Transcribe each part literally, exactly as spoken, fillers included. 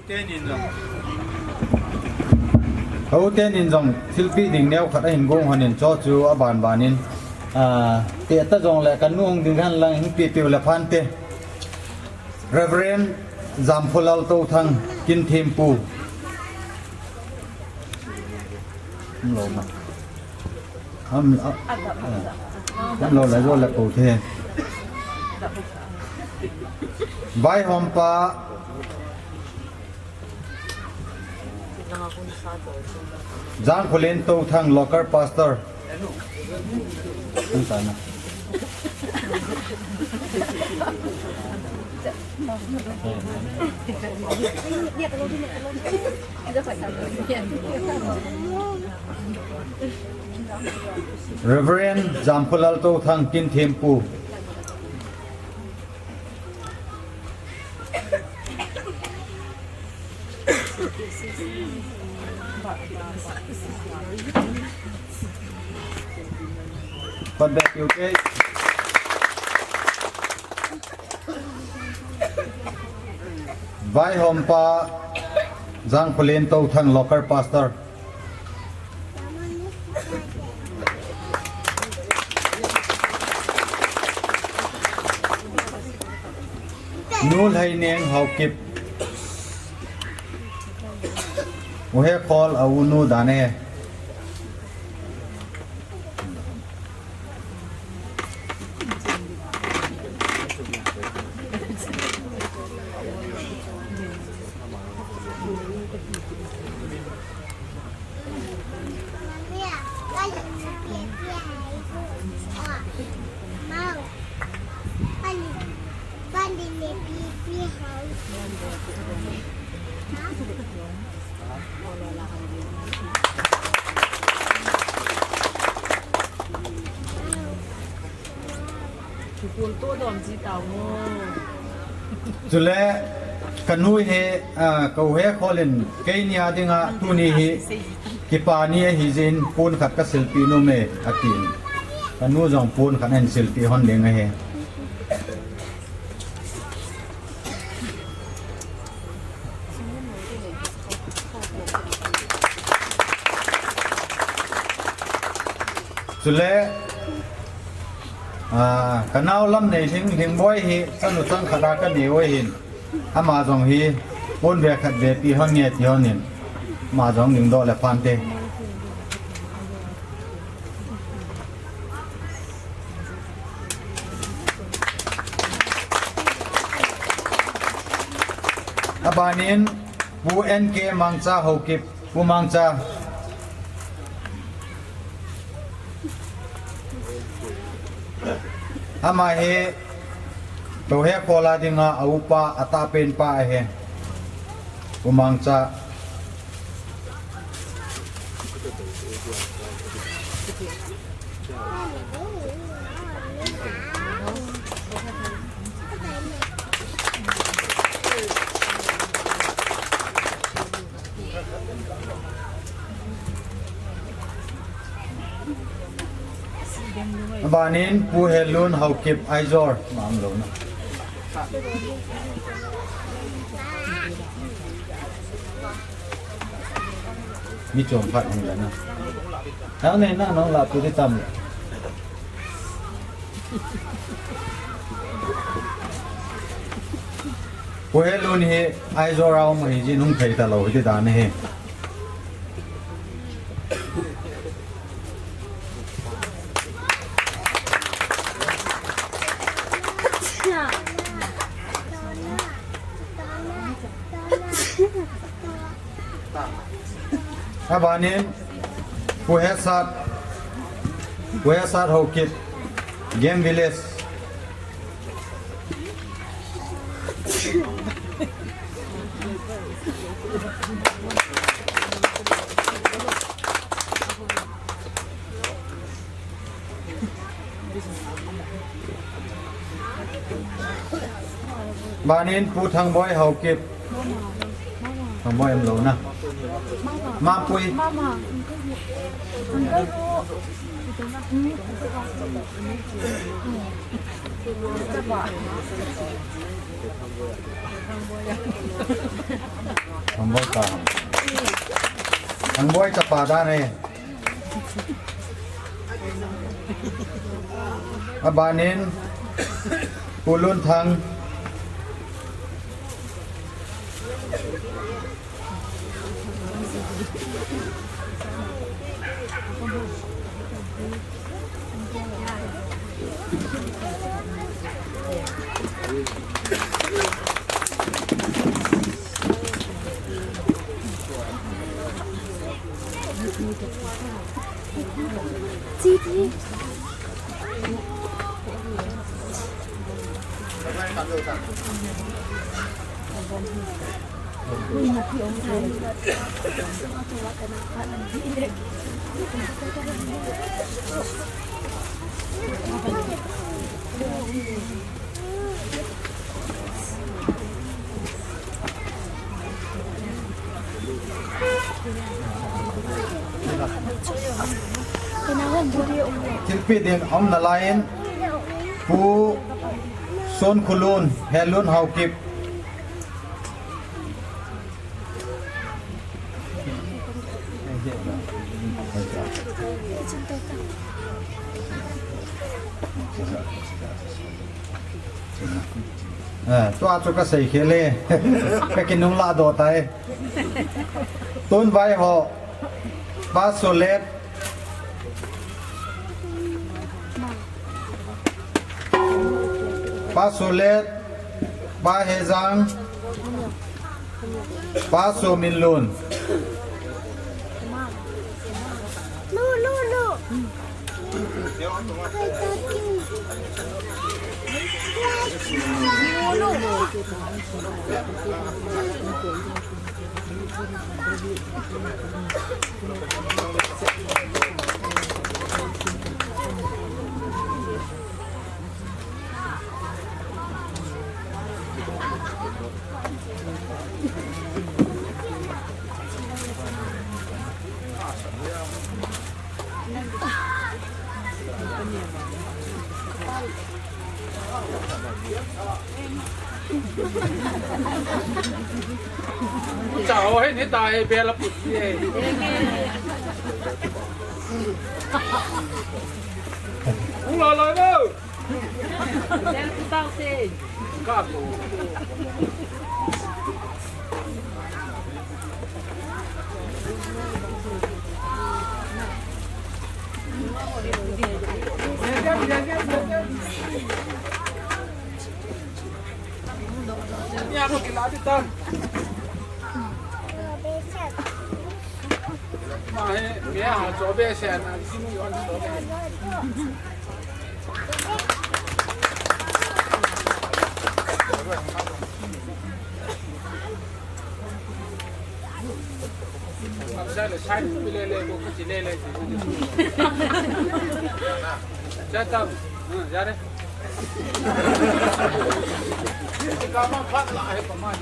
Tenin jong. Ho tenin jong thilpeh ding neo khat ahin gong hon in cho chu aban ban in. Ah, te ta jong le kanu hung ding khan lang hin pe pe le phan te. Reverend Jampholal Touthang, Kinthempu. Lo ma. Am, a, a, am lo la jo la ko the. Vaihompa Jangkholen Touthang, local pastor. Ang sana. Reverend Jampholal Touthang, Kinthempu. Pat bek U K. Vaihompa Jangkholen Touthang, local pastor. Nu Lheineng Haokip. U Hekhol a unu dan e. Chule, ah, ka u Hekhol in keini a dinga tuni hi kipa ni ahi jeh in pon khat ka silpeh nom e, atin. Ka nu jong pon khat ahin silpeh hon ding ahi. Chule, ah, ka nao Lamneilhing, Lhingboi hi chanu chang khat a ka neo ahin. Ama jong hi pon ve khat ve peh hon nge ti hon in. Ama jong dingdoh le phan te. Aban in Pu N K Mangcha Haokip, Pu Mangcha. Ama hi ka u Hekhol a dinga a upa, atahpen pa ahi. Pu Mangcha. Aban in Pu Helun Haokip, Aizawl. Mam lo na. Mi chom phat hung la na. Nang nei na nang la pu di tam. Pu Helun hi Aizawl a um ahi jeh in hung thei talou hi ti dan ahi. Aban in Pu Hesat, Pu Hesat Haokip, Game Village. Aban in Pu Thangboi Haokip. Thangboi em lo na. Mapui. Boi ka. Ang boi ka pa dan eh. Abanin, Pu Lunthang. Thilpeh ding um nalaiyin, Pu Sonkhulun, Helun Haokip. Eh, tua chu kasei khel e. Ka kinung lah doh tai. Tun vai ho. Pa Solet. Pa Solet, Pa Hejang, Pa Sominlun. Chao he ni ta he bela put ye. Ula la no.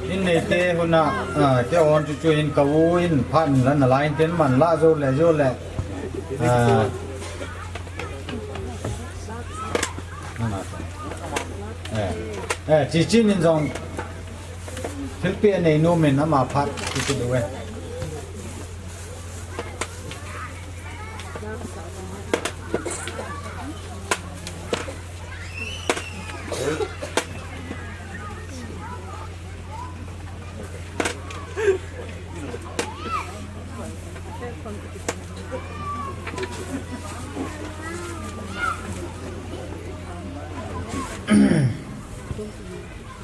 Hin neite huna, ah, kei hon chu chu hin ka u hin phat la nalai hin ten man la jo le jo le. Ah. Eh. Eh, chi chi nin jong. Thilpeh nei nom in ama phat ti ti du e.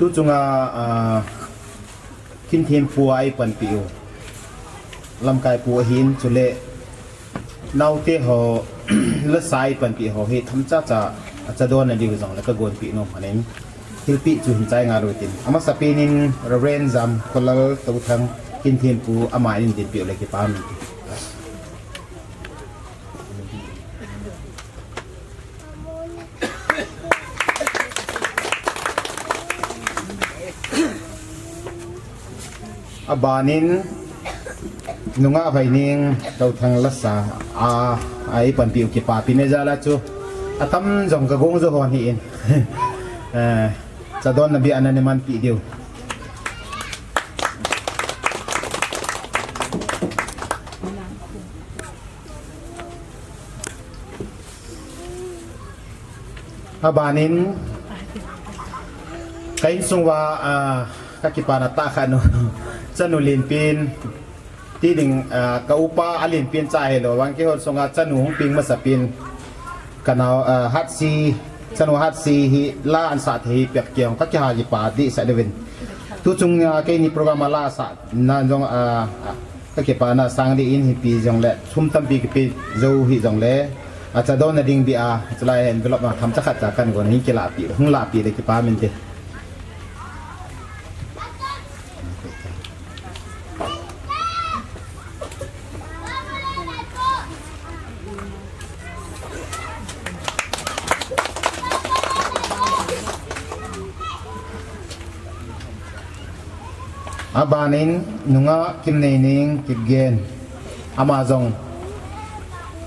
Tu chunga, ah, Kinthem pu a eipanpi u. Lamkai pu ahin, chule naote ho, lasa eipanpi ho hi themcha cha, achadon na diu jong le kagonpi nom ahin. Thilpeh chu hin chai ngal u tin. Amasapen in Reverend Jamkholal Touthang Kinthem pu ama in dinpi u le kipah in. Abanin, nungah Vaining Touthang lasa a, a eipanpi u kipahpi ne jal a chu. Atam jong kagong jo hon hi in. Eh, chadon na bia ana ne manpi diu. Abanin, ka insung uva, ah, ka kipana tah khat nu, chanu lenpen, ti ding, ah, ka upa a lenpen cha hilou vang kihol sunga chanu hung peng masapen, ka nao, ah, Hatsi, chanu Hatsi hi la ansah thei hi pek kei ong ka kihal kipa dehset uvin. Tuchung, ah, keini program a la asah na jong, ah, ka kipana sang deh in hipi jongle, sum tampi kipe jou hijongle, acha donna ding beh a, chulai envelope a themcha khat cha kahin gon hin kilahpeh, hung lahpeh le kipa minte. Abanin, nungah Kimneining Kipgen. Ama jong,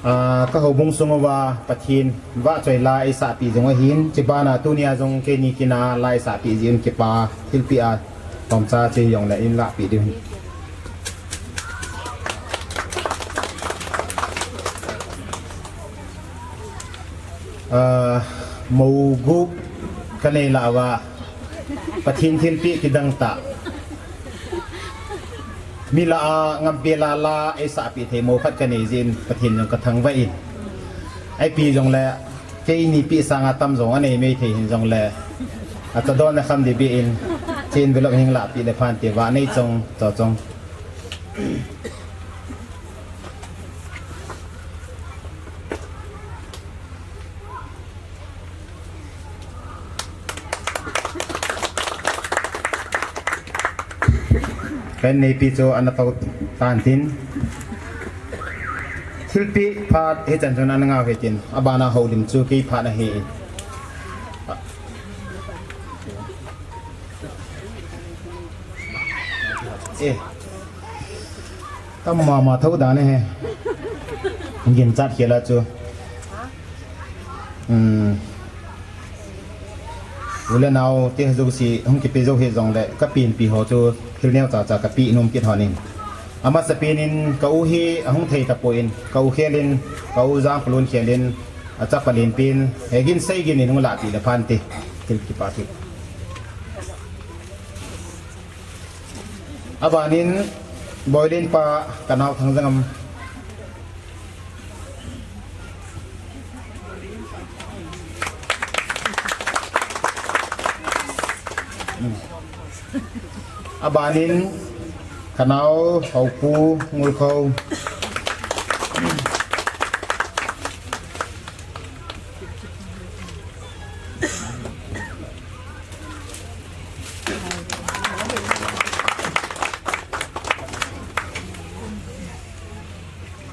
ah, ka houbung sung uva Pathen vahchoi la eisahpeh jing u ahin, chubana tunia jong keini kin a la eisahpeh jeh un kipa thilpeh a tomcha chu hijongle eilahpeh diu ahi. Ah, mou gup ka nei lah uva, Pathen thilpeh kidang tah, mi lah a ngampi la la eisahpeh thei mou khat ka nei jeh in Pathen jong ka thangvah in. Ipi jongle, keini peh sanga tamjo anei mei thei hin jongle, acha donna kham ding beh in, chu envelope hin lahpeh le phante, vah nei chong, cho chong. Ka inneipi chu ana tou tan tin. Thilpeh phat hichan chun ana ngah u hitin, abana houlim chu kei phat ahi. Eh. Tam mama tho dan e he. Ginchat khel a chu. Hmm. U le nao te jouse hung kipe jou hijongle, ka penpi ho chu thil neocha cha ka pe nom kit lhon in. Amasapen in ka u hi ahung thei tapon, ka u khel in, ka u Jangkholun khel in, achapa lenpen, he gin sei gin in hung lahpeh le phante. Thil kipa thil. Abanin, Boilen pa, ka nao Thangjangam. Abanin, ka nao Haopu Ngulkhou.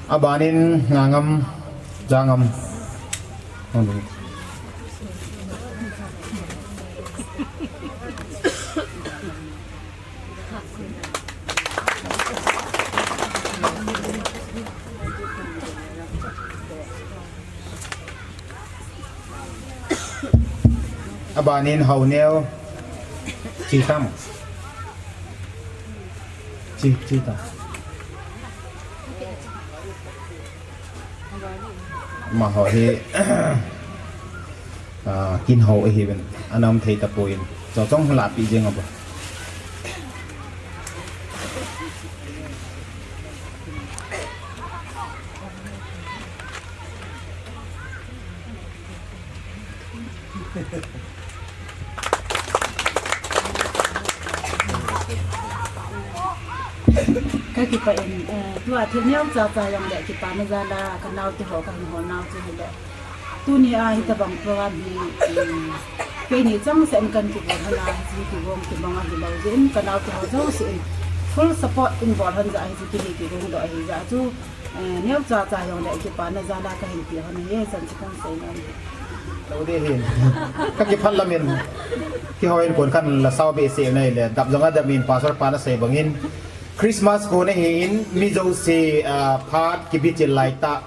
Abanin Ngangam, Jangam. Abanin Haoneo. Chi tam. Chi, chi tam. Amaho hi, ah, kin ho ahiuvin, ana um thei tapon, chomchom lahpeh jeng uvin. Ka kipah in, eh, tua thil neocha cha jongle kipana jal a ka naote ho ka hin hol nau chu hile. Tunia hitabang program hi, um, keini changseh in kan kibol hon a, hiche kigong kibang ahilou jeh in ka naote ho jouse in full support in bol hon jeh a hiche kigong doh ahi jeh a chu, eh, neocha cha jongle kipana jal a ka hin pe hon ahi, chan chu kan sei nom. Lo ding ahin. Ka kipah lamin. Kihou in kon kan la sao behseh nai le, dap jong adap in pastor pan asei bangin. Christmas kon ahin, mi jouse, ah, phat kibichil lai tah.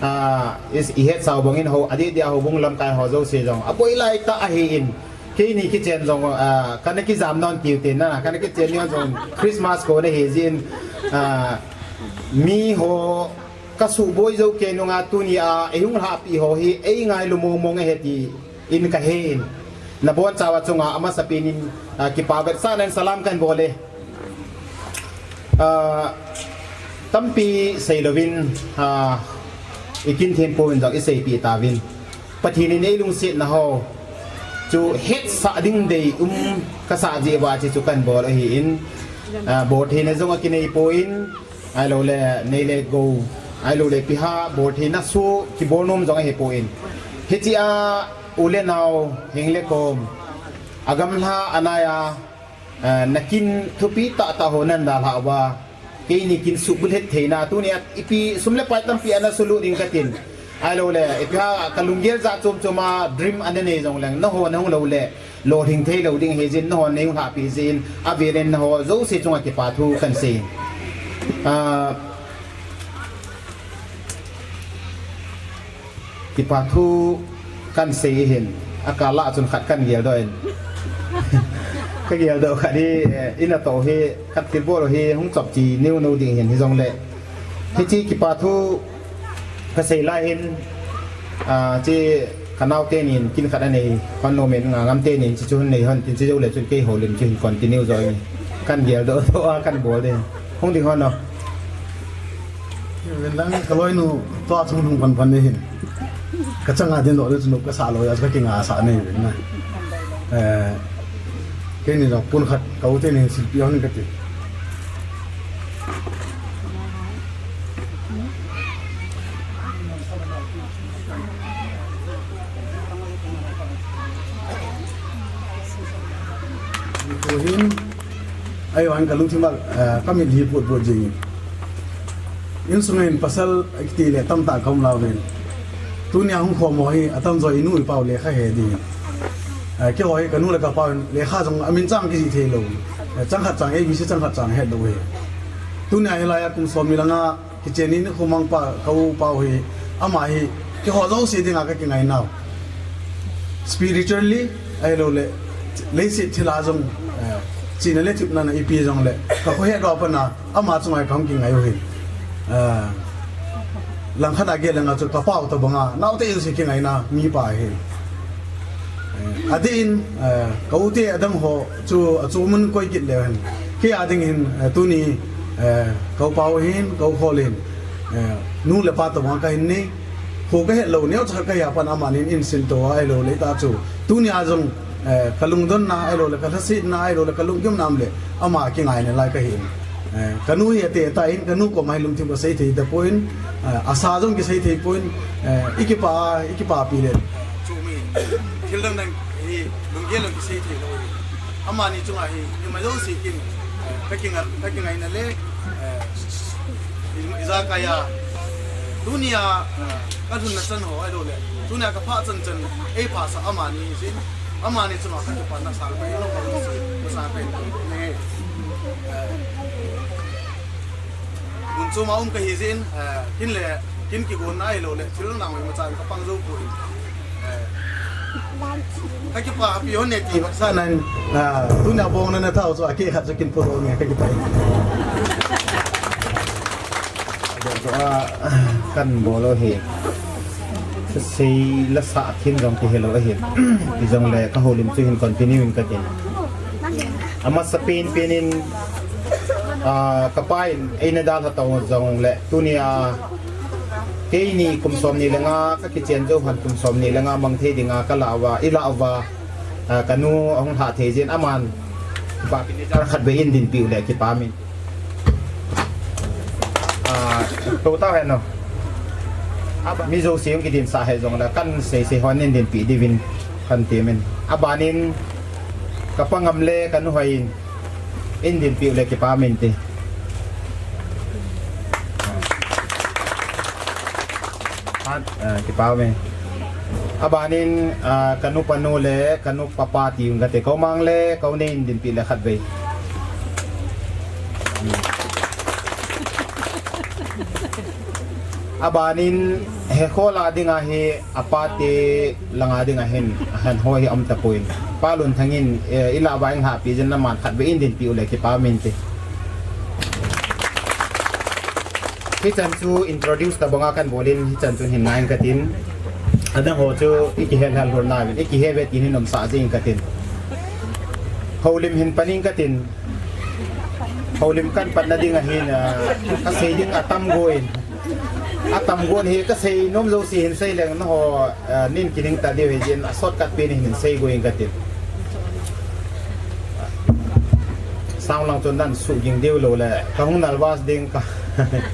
Ah, is, i hetsah u bangin ho, adeh deh a houbung lamkai ho jouse jong aboi lai tah ahin. Keini kichen jong, ah, kana kijam nom tiu te na, kana kichen ni jong Christmas kon ahi jeh in, ah, mi ho ka suboi jou kei nunga tunia, eihung lhahpi ho hi, eingailu mong mong ahi ti. in kahin, nabonchauva chunga amasapen in, ah, kipa vetsahnan salam kahin bol e. Ah, tampi seilouvin, ah, ikin thempu in jong iseipeh tauvin. Pathen in eilungsetna ho chu hetsah ding deium kasah jeh uva hiche chu kahin bol ahin, ah, boltheina jong akineipoi, ahilouleh nei le gou, ahilouleh ipi ham boltheina soh kibol nom jong ahipoi. Hichea u le nao, heng le kom, agamla anaiya, ah, nakin thupi tahtah ho nadalhah uva, keini kin suhbulhit theina, tunia ipi sum le pai tampi ana sulut ding katin. Ahilouleh ipi ham kalunggel jat chom chom a dream ana nei jongleng, nangho nahung lou le lolhing theilou ding ahijeh in, nangho neihung lhahpi jeh in, avel in nangho jouse chunga kipa thu kahin sei. Ah, kipa thu kahin sei ahin, akal a chun khat kahin geldoh in. Kageldoh khat hi, eh, ina toh hi, khat thilbol hi hung chop chi niu niu ding ahin, hijongle hiche kipa thu kasei lai hin, ah, hiche kanao tenin kin khat anei hon nom in, Ngangam tenin hiche chu hung nei hon tin, hiche joule chun kei houlim chu hin continue jo in, kahin geldoh doh a kahin bol ding. Hung ding hon o. Venlang kaloinu tua chung hung pan pan ahin. Kachanga dindoh le chu nop kasah lou a, kakinga sah nei uvin na. Eh, keini jong pon khat ka u tenin silpeh hon kati. Tuhin, ahivangin kalungthim a, eh, kamitlhi put put jengin. Insunga hin pasal kiti le tamtah kaum lauvin. Tunia hung khom ho hi atamjo inu ipa u lekha he ding. Eh, keiho hi kanu le kapau hin lekha jong amin chang kijih theilou. Eh, chang khat chang A B C chang khat chang hetlou hi. Tunia hilaiya kum somni langa kichen ni nikhomang pa, ka u pa u hi, ama hi, keiho jouse dinga kakingainau. Spiritually, ahilouleh, leiset thila jong, eh, chihna le thupna na ipi jongle, kakhohet uva pat a, ama chunga kahung kingai u ahi. Eh, langkhat a gel langa chu kapau tobanga, naote jouse kingaina mipa ahi. Eh, adeh in, eh, ka u te adang ho chu achu mun koi kit leu hen. Kei a ding hin, eh, tuni, eh, ka u pa u hin, ka u khol hin, eh, nu le pa tobang kahin nei. Kho kahet lou, neocha kahi a pat amanin eisinto a, ahilouleh ta chu. Tunia jong, eh, kalungdonna, ahilouleh kalhasetna, ahilouleh kalunggimna um le, ama kingaina lai kahin. Eh, kanu hi ate tan, kanu koma hi lungthim kasei thei tapon, eh, asa jong kisei thei pon, eh, ikipa, ikipapi le. Chumi, thil dang dang hi lunggel a kisei thei lou. Amani chunga hi, ima jouse kin, eh, kakinga, kakingaina le, eh, i, ijakaiya, tunia, eh, kalhunna chan ho, ahilouleh. Tunia kaphah chan chan, eiphasah amani jin. Amani chunga kakipana sangpen, lou kalungsi, masangpen, ne. Eh, mun choma um kahi jin, eh, kin le, kin kigonna ahilouleh, thil nang imacha kapang jou poi. Eh, kakipapi hon e ti vetsahnan, ah, tunia bongna na thao chu akeh khat chu kin puro nge kakipa. Chu a, kahin bol u hi. Sei la sa thin jong kihelou ahi. Hijongle kahoulim chu hin continue in katin. Amasapen pen in, ah, kapa in eina dalha tau jongle tunia keini kum somni le nga kakichen jou hen, kum somni le nga mang thei dinga kalah uva, ilah uva, ah, kanu ahung lhah thei jin aman. Kipapi ni jar khatvei in dinpi u le kipah in. Ah, to tao hen o. Aba, mi jouse hung kidinsah hih jongle, kahin sei sei hon in dinpi diuvin kahin temin. Abanin, kapa ngam le kanu hoi in, in dinpi u le kipah inte. Ah, ah, kipah e. Abanin, ah, kanu panu le, kanu papa ti ung kate, ka u mang le, ka u neh in dinpi le khatvei. Abanin, hekho la dinga hi, apate langa dinga hin, ahan ho hi aum tapon. Pa Lunthang in, eh, ilah uva eilhahpi jin aman khatvei in dinpi u le kipah inte. Hichan chu introduce tabanga kahin bol in, hichan chu hin ngai in katin. Adang ho chu i kihe lhal hol na vin, i kihe ve tin hin um sah jing ka tin. Holim hin paning ka tin. Holim kan patna ding ahin, ah, ka sei ding atam go in. Atam go in hi ka sei nom jo si hin sei leng na ho, ah, nin kining ta diu hi jin a shortcut pen hin sei go in ka tin. Sang lang chun nan su ging diu lo le. Ka hung nalvas ding ka,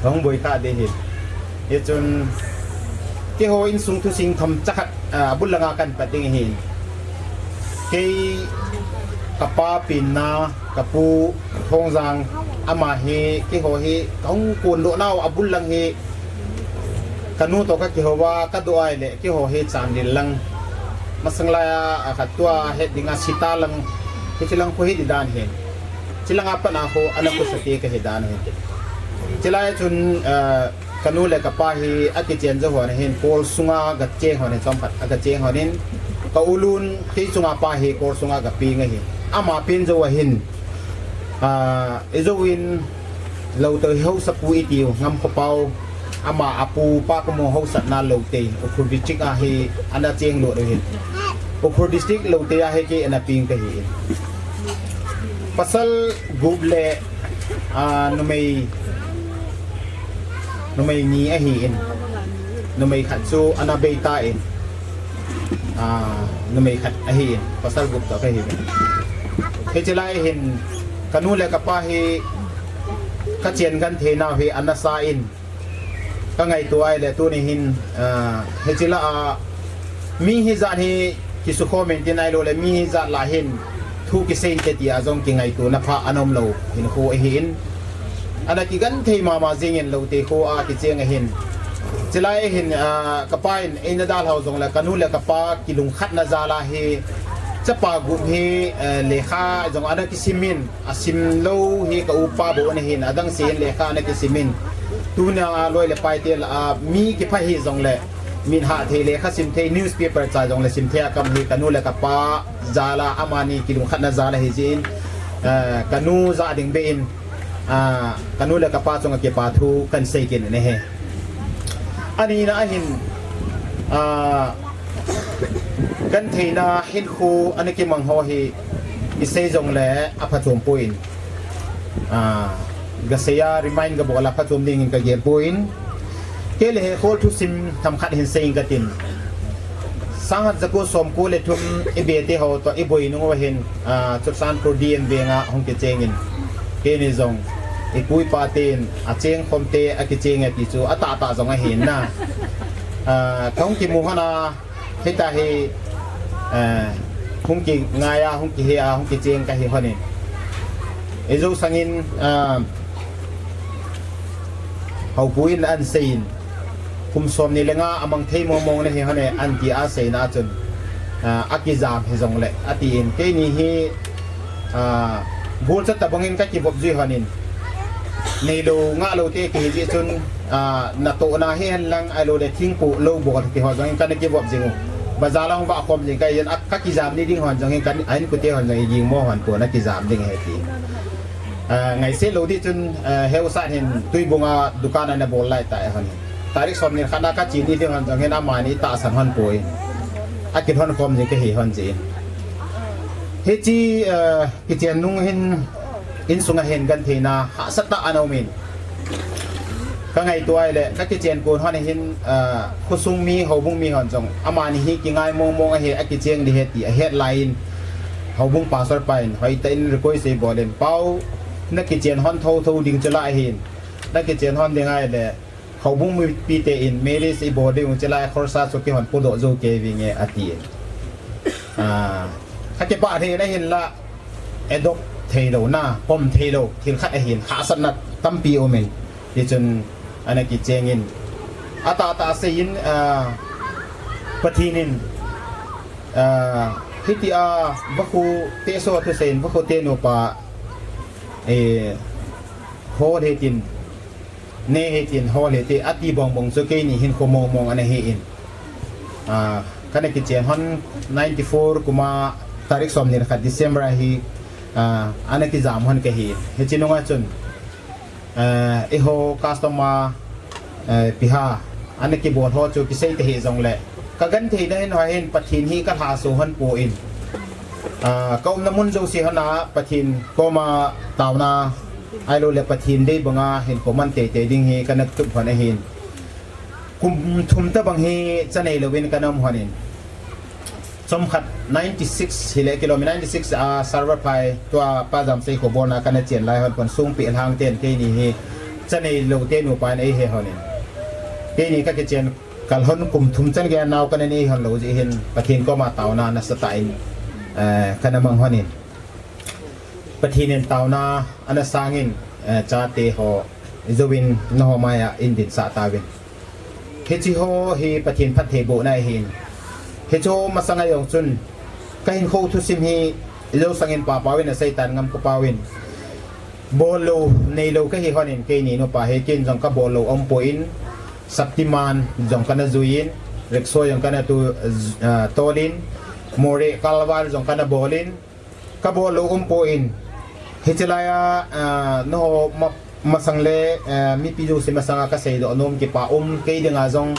ka hung boi kha ding hi. Hichun, keiho insung thusing thom chakhat, ah, abul langa kan pat ding ahin. Kei, ka pa Pinna, ka pu Thongjang, ama hi, keiho hi, ka hung kondoh nau abul lang hi, ka nu toh ka kihou va, ka doh ai le, keiho hi Chandel lang. Masang lai a, a khat tua, het ding a, Sita lang, hichi lang khu hi di dan hi. Chi langa pat a khu, ana khu sate ka hi dan hi. Chi lai chun, ah, ka nu le ka pa hi akichen jo hon ahin, kol sunga ga cheng hon ahin, chom khat aga cheng hon in, ka u Lun kei chunga pa hi kol sunga ga peng ahi. Ama pen jo ahin, ah, i jo in Lotei hausa pu i tiu, Ngamkhopau, ama apu pa ka mo hausatna Lotei, Ukhrul district a hi ana cheng lo ahin. Ukhrul district Lotei a hi kei ana peng ka hi in. Pasal gup le, ah, numei, numei ni ahi in. Numei khat chu ana bei ta in. Ah, numei khat ahi in. Pasal gup toh ka hi in. Hichi lai hin ka nu le ka pa hi ka chen genthei nau hi ana sa in. Ka ngaito ai le tuni hin, ah, hichi la a, mi hijat hi kisukhom in tin ai lo le mi hijat la hin thu kisei in te ti a jong kingaito na pha ana um lo hin khu ahi in. Ana kigenthei mama jing in Lotei khu a kicheng ahin. Chi lai hin, ah, ka pa in eina dalhau jong le ka nu le ka pa kilungkhatna jal a hi chapa gup hi, eh, lekha jong ana kisim in. A sim lo hi ka upa bou ana hin, adang se hin lekha ana kisim in. Tuna loi le pai te la, a, mi kipha hi jong le, min ha thei lekha sim thei, newspaper cha jong le sim thei a kam hi ka nu le ka pa jal a, amani kilungkhatna jal a hi jin, eh, ka nu ja ding be in, ah, ka nu le ka pa chunga kipa thu kan sei kit in ahi. Ani na ahin, ah, gentheina hinkho ana kimang ho hi i sei jong le a phachom poi in. Ah, ga sei a remind ga bol a phachom ding in ka gel poi in. Kei le he khol thusim themkhat hin sei in ka tin. Sang khat ja ko som ko le thum i be te ho toh i boi nung uva hin, ah, Churachandpur D M veng a hung kicheng in. Keini jong i pu i pa ten a cheng khom te a kicheng e ti chu a tahtah jong ahi in na. Ah, ka hung kimu hon a, hita hi, eh, hung kingai a, hung kihe a, hung kicheng ka hi hon in. I jo sang in, ah, Haopu in ana sei in, kum som ni le nga a mang thei mong mong na hi hon e, ana ti a seina chun, ah, a kijam hi jong le, a ti in, keini hi, ah, gol chat tabang in ka kivop jui hon in, nei lo, ngah lo te kihi jeh chun, ah, natohna hi hen lang, ahilou le thingpoh lou bol ti ho jong in kana kivop jing u. Bazar lang va khom jing ka in, a, ka kijam ni ding hon jong in, kan, a inkote hon jong in jing mo hon po na kijam ding he ti. Ah, ngaise lou di chun, ah, he u sat hin Tuibung a dukan ana bol lai ta e hon. Tarik som ni khat na ka chi ni ding hon jong hin amani tahsan hon poi. A kilhon khom jing ka hi hon jeh in. Hichi, ah, kichen nung hin, insung a hin gentheina hahsat tah ana um in. Ka ngaito ai le, ka kichen kon hon hin, ah, khosung mi, houbung mi hon jong, amani hi kingai mong mong ahi, a kicheng di he ti, a het lai in, houbung pastor pa in, hoitah in request ei bol in, Pau, na kichen hon tho tho ding chu la ahin, na kichen hon ding ai le, houbung mipi te in, marriage i bol ding chu la, khorsa chu kihon podoh jou kei vinge, a ti in. Ah, ka kipah thei na hin la, adopt thei lou na, pom thei lou, thil khat ahin, hahsatna tampi um in, ti chun ana kicheng in. A tahtah sei in, ah, Pathen in, ah, hiti a, vakhu te so thu sei in, vakhu te nupa, eh, hol he tin, ne he tin hol he te, a ti bong bong chu keini hin kho mong mong ana hi in. Ah, kana kichen hon ninety four kum a tarik som ni le khat December a hi, ah, ana kijam hon ka hi. Hichi nung a chun, ah, eiho customer, ah, piha, ana kibol ho chu kisei te hi jong le, Ka genthei dan hin hoi hin Pathen hi ka lhaso hon poi. Ah, ka umna mun jouse hon a Pathen koma taona ahilou le Pathen dei banga hinkho man teitei ding hi ka na tup hon ahin. Kum thum tabang hi cha nei louvin ka na um hon in. Chomkhat ninety six hile kilom ninety six a Sarvaphai tua Pa Jamsei kho bolna ka na chen lai hon pon sung pi lhang ten keini hi cha nei lou te nupa in ei he hon in. Keini ka kichen kal hon kum thum chan gei nau ka na nei hon lou jeh hin Pathen koma taona nasatah in, eh, ka na mang hon in. Pathen in taona ana sang in, eh, chate ho jouvin nangho maiya eidin sah tauvin. Hiche ho hi Pathen phattheibohna ahin. Hiche ho masanga jong chun ka hinkho thusim hi jousang in Papauvin asei tan ngam Papauvin. Bol lou, nei lou ka hi hon in keini nupa hi ken jong ka bol lou um poi in, Shaktiman jong ka na jui in, rickshaw jong ka na tu, ah, tol in, Moreh culvert jong ka na bol in, ka bol lou um poi in. Hiche laiya, ah, nangho ma, masang le, ah, mipi jouse masanga ka seidoh nom kipa um kei dinga jong,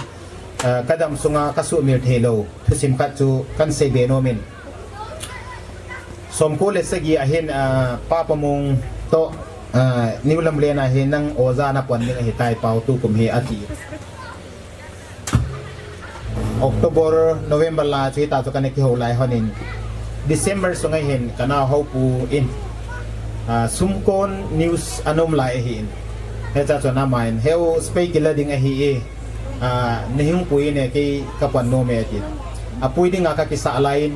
ah, ka dam sunga ka sumil thei lou thusim khat chu kan seibe nom in. Somko le sagi ahin, ah, Pa Pamung toh, ah, New Lamlen a hin nang oja na pon ding ahitai Pau tukum hi ati. October, November la chu hita chu ka na kihou lai hon in. December sunga hin ka nao hou pu in, ah, sumkon news ana um lai ahin. Hiche chu na main heu spei kila ding ahi e. Ah, nei hung pui ne kei ka pon nom e ati. Apui dinga ka kisah lai in,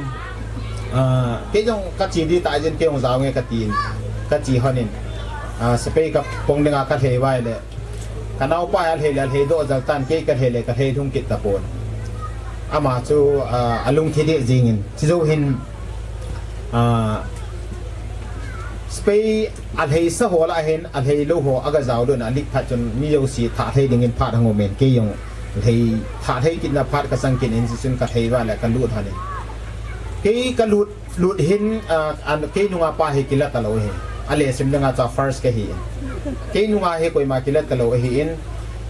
ah, kei jong ka che ding tah jeh in kei jong jao nge ka tin. Ka che hon in. Ah, spei ka pong dinga ka lhei vai le. Ka naopa a lhei le, lhei doh jal tan kei ka lhei le, ka lhei lhung kit tapon. Ama chu, ah, alung thi deh jing in. Chujou hin, ah, spei alhei sa ho lah hin, alhei lou ho aga jao lou na, alik phat chun mi jouse tha lhei ding in phat hang um in, kei jong lhei tha lhei kit na phat ka sang kit in, chun ka lhei va le ka lut hon in. Kei ka lut Lut hin, ah, an, kei nunga pa hi kila talou ahi. Ale sim dinga chu first ka hi in. Kei nunga hi koima kila talou ahi in.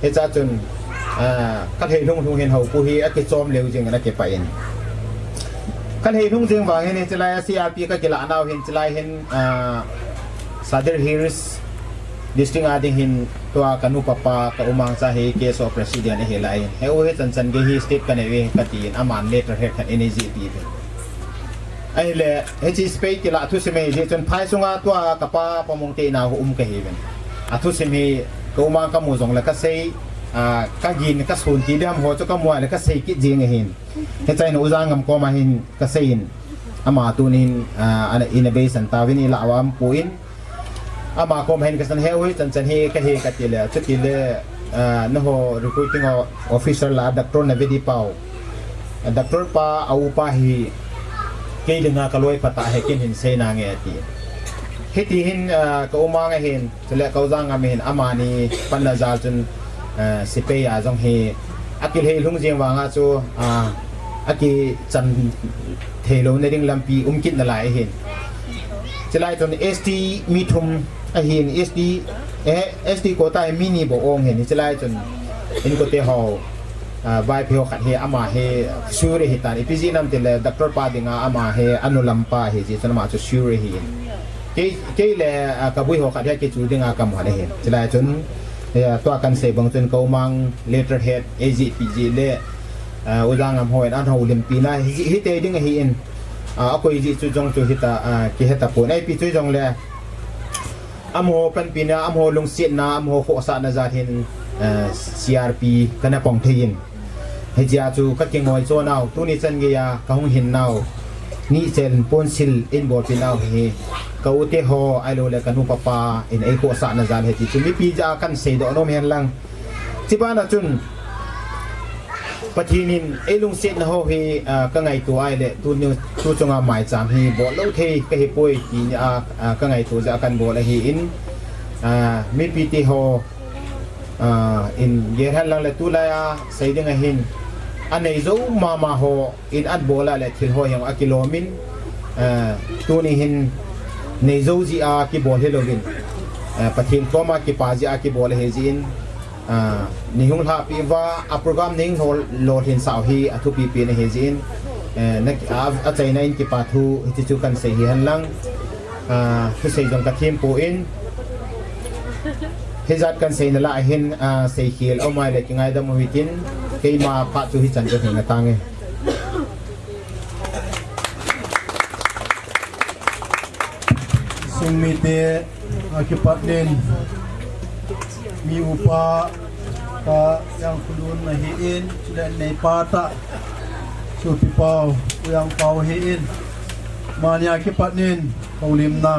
Hiche chun, ah, ka lhei lhung lhung hin hou pu hi akichom leu jing in akipah in. Ka lhei lhung jing vang hin hiche lai a C R P ka kila nau hin hiche lai hin, ah, Sadar Hills District a ding hin tua ka nu papa ka umang cha hi K S O president ahi lai in. Heu hi chan chan gei hi state ka nei ve ka ti in aman letter he khat in eijih pi ve. Ahile, hiche spei kila thusim hi jeh chun phai sunga tua ka Pa Pamung te in'a um ka hi uvin. Athusim hi ka umang ka mu jong le ka sei, ah, ka gin ka sun ti dam ho chu ka mu le ka sei kit jing ahin. Hiche a hin U Jangam koma hin ka sei in. Ama tunin, ah, ana, ina beisan tauvin ila awam pu in. Ama koma hin ka san heu hi chan chan hi ka hi ka ti le, chuti le, ah, nangho recruiting o-, officer la Doctor Navedi Pau. Doctor pa, a upa hi kei dinga ka loi pa tah ahi ken hin sei nange ati. Hiti hin, ah, ka umang ahin, chule ka U Jangam hin amani panna jal chun, ah, sepai a jong hi akilhei lhung jing vanga chu, ah, akichan thei louna ding lampi um kit nalai ahin. Chulai chun S T mi thum ahin, S T, eh, S T quota hi mi ni bou ong ahin, chulai chun inkote ho, ah, Vaiphei ho khat hi ama hi sure ahi tan, ipi jeh ham itile Doctor pa dinga ama hi anu lampa ahi jeh chun ama chu sure ahin. Kei, kei le, ah, ka bui ho khat hi kichu dinga ka mu ahin. Chulai chun, eh, tua kan sei bang chun ka umang letterhead eijih pi jeh le, ah, U Jangam hon ana houlimpi na hi, hite ding ahin, ah, akoi jeh chu jong chu hita, ah, kihe tapon. Ipi chu jong le, amaho panpina, amaho lungsetna, amaho khohsahna jal hin, ah, C R P ka na pang thei in. Hijeh a chu ka kingoi cho nau, tuni chan geiya ka hung hin nau. Nichel ponsil in bolpi nau hi. Ka u te ho, ahilou le ka nu papa in ei khohsahna jal ahi ti chu mipi jah a kan seidoh nom hen lang. Chubana chun, Pathen in ei lungsetna ho hi, ah, ka ngaito ahile, tu ni, tu chunga maicham hi bol lou thei ka hi poi ti a, ah, ka ngaito jeh a kan bol ahin, ah, mipi te ho, ah, in gel hen lang le tulai a sei ding ahin, anei jou mama ho in an bol a le thil ho hi akilom in, ah, tuni hin nei jou jeh a kibol hi louvin, ah, Pathen koma kipa jeh a kibol ahi jeh in, Ah, nei hung lhahpeh uva, a program nei hung lolhinsah u hi athupi pen ahi jeh in, eh, na, a, achaina in kipa thu hiche chu kahin sei hi hen lang. Ah, thusei jong kathem poi. Hijat kahin seina lah a hin, ah, seikhel aum a ahile kingaidam u hitin, keima phat chu hichan chu hin atange. Insung mite, akipatnin, mi upa, Pa Jangkhulun ahin, chule neipa tah, Sopi Pau, U Jangpau ahin, amani akipatnin, houlimna,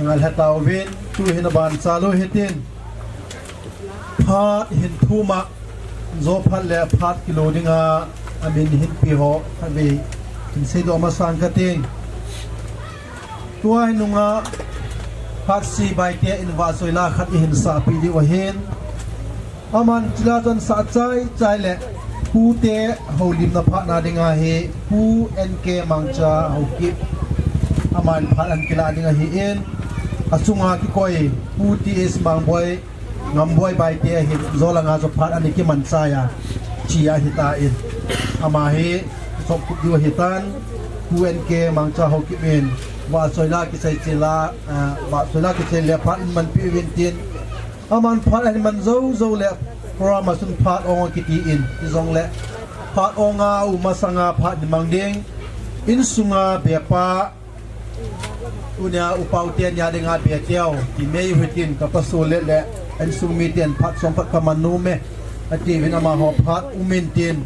ngai lheh tauvin, tuhin abanchal u hitin, phat hin thum a, jo phat le phat kilo dinga, amin hinpe ho, khatvei, hin seidoh masang kating. Tua hi nunga, Hatsi Baite in vahchoi la khat ihin sahpeh diu ahin. Aman chule chun sah chai chai le, pute houlimna phatna dinga hi, Pu N K Mangcha Haokip, aman phat ahin kilah ding ahin, achunga kikoi, Pu T S Mangboi, Ngamboi Baite ahin, jo langa chu phat ana kiman chai a, che ahitan. Ama hi, sopkhup diu ahitan, Pu N K Mangcha Haokip in, vahchoi la kichai chai la, ah, vahchoi la kichai le phat in manpeh uvin tin. Aman phat ahin man jou jou le, program a chun phat ong kiti in, hijongle, phat ong a um masanga phat hin mang ding, insunga bepa, tunia upa u teni a dinga be teu, ti mai u hitin, ka pasal le le, insung miten phat chom phat kaman nom e, atiuvin amaho phat um intin.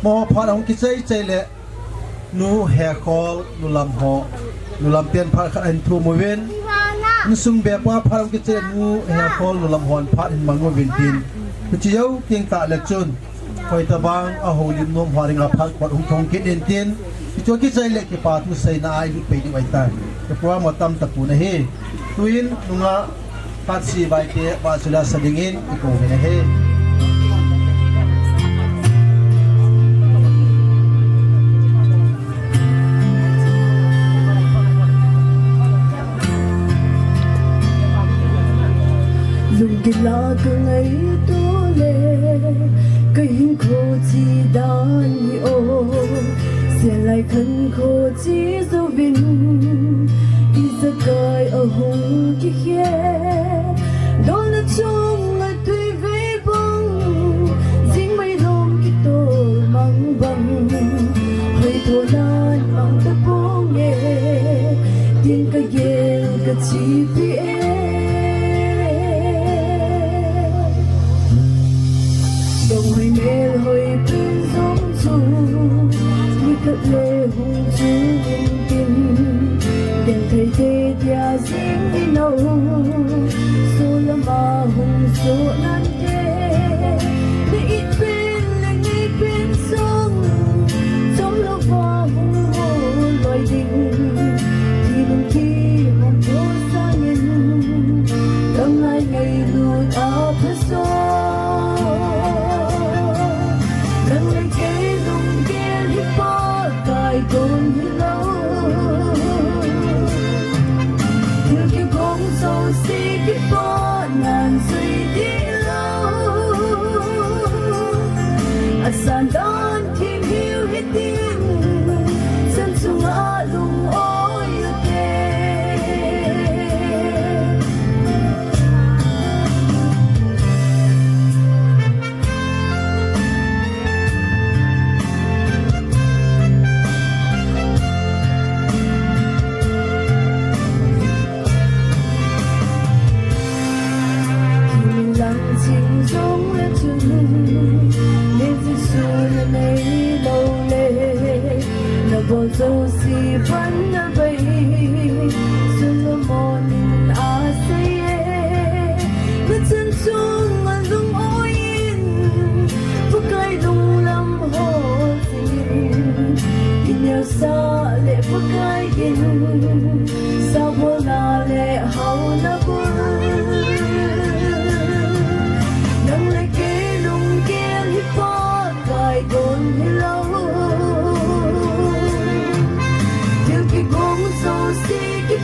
Amaho phat ahung kichai chai le, Nu Hekhol, Nu Lamho, Nu Lamten phat khat ahin thum uvin. Insung bepa phat ahung kichai le, Nu Hekhol, Nu Lamhon phat ahin mang uvin tin. Hiche jou teng tah le chun, hoitobang a houlim nom ho dinga phat khat hung thong kit intin, hichu kichai le kipa thu seina a ilut pei diu ahitai. Ka program atam tapon ahi. Tuin nunga Hatsi Baite vahchoi la sa dingin ikou uvin ahi. Lunggil a kangaito le, kahinkho chi dan hi o, sialai khankho chi jouvin, ijakai ahung kikhel, dol a chunga tui vei bang, jingmai lom kitol mang bang, hoithonan mang tapong e, tin kagel kachepi e. Donghoi melhoi pen jong chu, nikhat le hung chu intin, genthei te tia jing ino, solama hung soh nante, na it pen le ngei pen jong, chomlouva hung hol loi ding, ti lungthim hung thosangin, kangai ngailut a phaso. Nang le kei lunggel hi Pakai kon hilou. Thil kigong jouse kipatnan jui tilou. Asan dan thim hiu hitin, san chunga lung-oi ute. Hilang ching jong le chun, nei Jesu na nei lou le, na bol jouse van na bei, Solomon in asei e, na chan chunga lung-oi in, Pakai lunglam hol jingin, kineosah le Pakai gin, sabolna le haona bul. Nang le kei lunggel hi Pakai kon hilou. Thil kigong jouse ki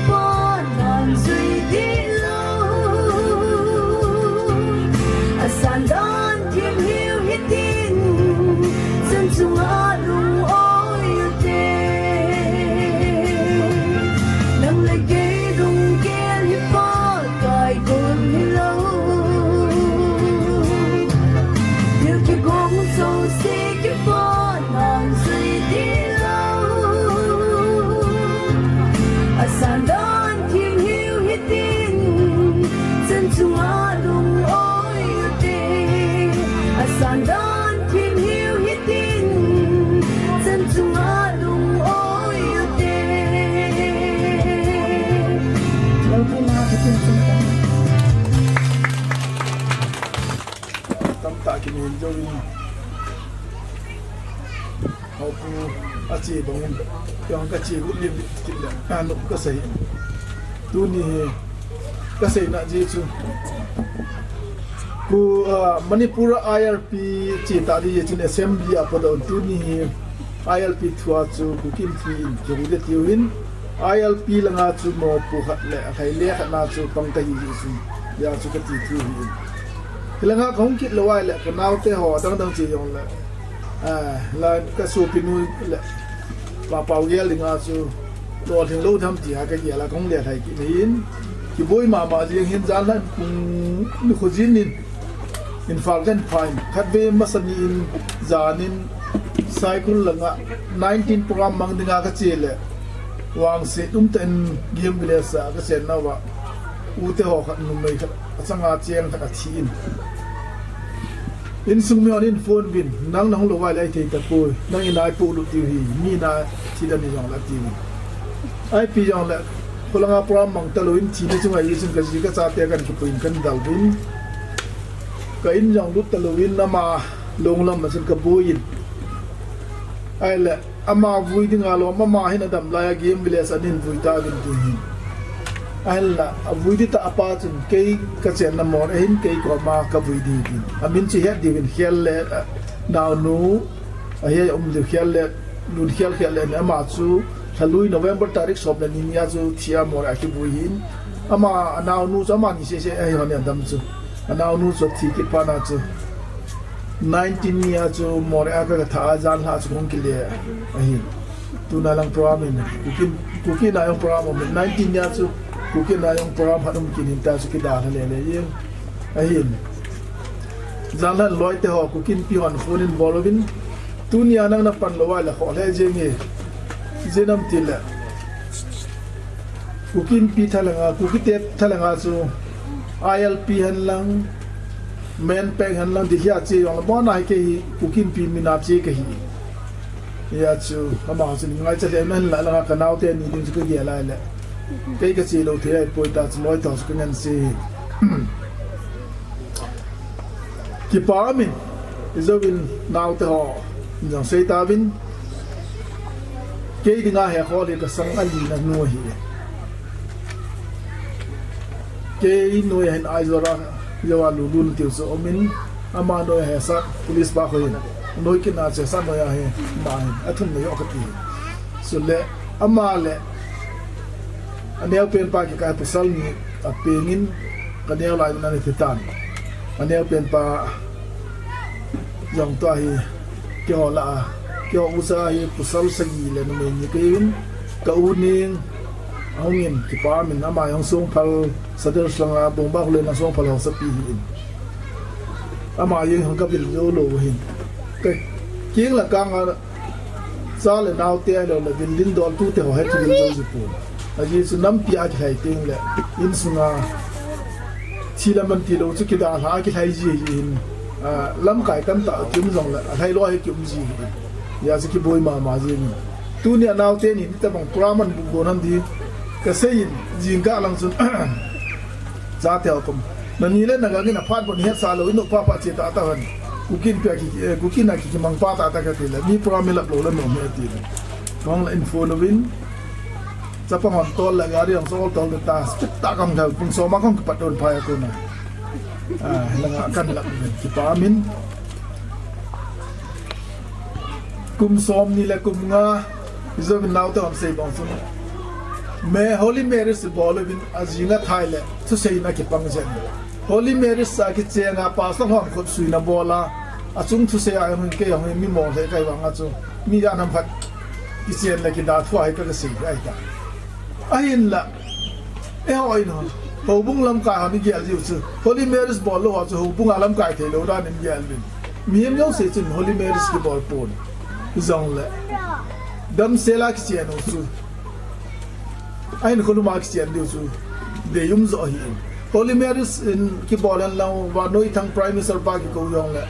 Min jong in. Hau pu a che bang in. Yang ka che gu lim kit le. A no ka sei. Tuni hi ka seina ji chu. Ku, ah, Manipur I R P che ta di ji chun assembly a pa don tuni hi. I R P thua chu Kuki Inpi in kihu de tiu hin, I R P langa chu mopu khat le, a khai le khat na chu pang ta hi hi chu, ya chu ka ti thu hi in. Hilanga ka hung kit lo ai le, ka naute ho dang dang che jong le, ah, la ka sopi nu le, pa pau gel dinga chu, lo thing lo tham ti ha ka gel a ka hung le thai kit hin. Kiboi mama jing hin jan lan kung ni khu jin nin. Imphal kan phain, khatvei masa ni in, jan in, Saikul langa, nineteen program mang dinga ka che le, vangse um ta in Game Village a ka che na va, u te ho khat numei khat, a changa cheng khat a thi in. Insung mi hon in phone bin, nang nang lo vai le ai thei ta poi, nang in ai pu lu tiu hi, mi na thi da ni jong la tiu. Ai pi jong le, khulanga program mang ta lo in thi na chunga i sun ka ji ka cha te kan ki pu in kan dal bin. Ka in jong lut ta lo in ama long lam ma chun ka boi in. Ai le, ama vui ding a lo, ama hin a dam lai a Game Village a nin vui ta vin ti hin. Ai la, a vui di ta a pa chun kei ka chen na mor, a hin kei ko ma ka vui di din. A min chu het di vin khel le, a, nau nu, a he um di khel le, nun khel khel le, ama chu, thalui November tarik som le ni ni a chu thi a mor a ki vui hin. Ama, a nau nu chu ama ni se se, a hi hon a dam chu. A nau nu chu thi kit pa na chu. Nineteen ni a chu Moreh a ka, ka tha a jan lha chu kong kile ahi. Tuna lang program in, Kuki, Kuki na jong program um, nineteen ni a chu Kuki na jong program hat um kin hin ta chu kida lha le le yin. Ahin. Jan lha loi te ho Kuki Inpi hon phone in bol uvin. Tuni a nang na pan lo wa le ho le jeng e. Jenam ti le. Kuki Inpi thalanga, Kuki te thalanga chu I L P hen lang, Men Peng hen lang, di hia che jong la, bona hi kei hi, Kuki Inpi mina che ka hi. Ya chu, ama chu ngai cha le nan la langa ka nau te ni ding chu ka ge lai le. Kei ka che lo thei ai poi ta chu loi ta chu ka ngan se. Kipa min, i jouvin naute ho, in jong sei tauvin, kei dinga he khol hi ka sang a lina nu ahi. Kei noi a hin Aizawl a, Aizawl a lulun tiu chu umin, ama noi a he sa, police pa khu hin, noi kina che sa noi a he, ma hin, a thum na jo ka ti. Chule, ama le, a neo pen pa kikai pasal ni, a pengin, ka neo lai na ni ti tan. A neo pen pa, jong tua hi, keiho la a, keiho usa hi, pasal sagi le numei ni kei in, ka u ning, a hung in, kipa min, ama jong Songphal, Sadar Sanga, Bongbak le na Songphal ho sa pi hi in. Ama jong hung ka vil jo lo hin. Ka, king la kang a, Cha le nau te ahilou le, building dol tu te ho hi kivil jou ji pon. Ajeh chu nampi a kilhai teng le, insunga, thi le man ti lou chu kida lha a kilhai ji hi in, ah, lamkai tamtah kium jong le, alhai lou hi kium ji hi in. Hijeh chu kiboi mama ji in. Tuni a nau te ni, ni tabang program an bol nam di, ka sei in, jingkah lang chun, Chate ho kom. Nani le nagang in aphat bon hetsah lou, inu papa che tata hon. Kuki Inpi a ki, eh, Kuki na ki, kimang pa tata ka ti le. Mi program mi lap lou le nom he ti le. Kong la in phone uvin. Chapang hon tol le gari hon sol tol ta. Speed ta kong thau, pung som a kong kipat don phai a kona. Ah, langa kan lap uvin. Kipa min. Kum som ni le kum nga, i jouvin naute hon sei bang chun. Me Holy Marriage bol uvin ajing a thai le, thusei na kipang jen. Holy Marriage a kicheng a pastor hon khut sui na bol a, achung thusei a hung kei hung mi mo le kai vang a chu. Mi a nam khat kichen le kida thu a hi ka, ka sei ai ta. Ahinla, eiho in ho, houbung lamkai hon i gel jiu chu, Holy Marriage bol lou ho chu, houbung a lamkai thei lou dan in gel uvin. Mihem jouse chun Holy Marriage kibol pon. Jong le, damsel a kichen u chu, ahin kholum a kichen diu chu, deium jo ahi in. Holy Marriage in kibol hen lang, Vannoi Thang Prime Minister pa kikou jong le,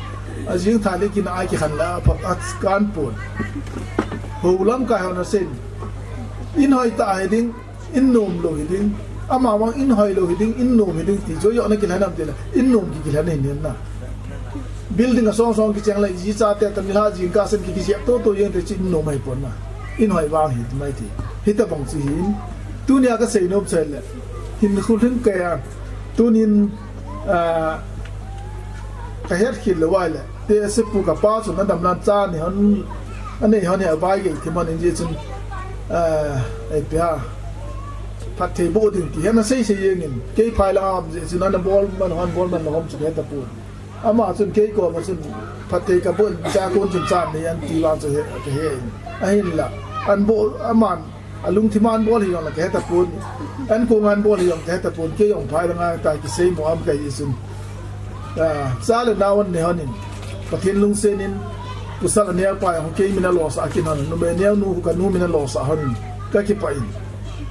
ajing tha le kina a kikhen le, aphat a kan pon. Hou lamkai hon asen. In hoi ta hi ding, in nom lou hi ding. Ama vang in hoi lou hi ding, in nom hi ding ti chu jo na kilhen am ti le. In nom ki kilhen hin na. Building a song song kicheng le, ji chate tamilha jingkah sen ki kijep to to jeng te chin nom ahi pon na. In hoi vang hi, ti mai ti. Hitabang chu hin. Tunia kasei nom chai le. Hin khul hin kaya. Tunin, ah, kahet khel le vai le. Tehse pu kapa chu nadam nan cha ni hon. Anei hon hi avai gei thi man in ji chun. Ah, ei pia. Phatthei boh ding ti. Hena sei sei jeng in. Kei phai lang am ji chun ana bol man hon bol man hom chu heta pu. Ama chun kei koma chun phatthei kaboh in cha kon chun chan nei an ti vang chu he, kahe in. Ahinla, an bol, aman, alungthim a an bol hi jong la kahe tapon. An kong an bol hi jong kahe tapon, kei jong phai langa ta kisei mo am kahi chun. Ah, cha le nao an nei hon in. Pathen lungset in, pasal aneo pa jong kei min alo sah kin hon, numei neo nu kanu min alo sah hon in. Kakipah in.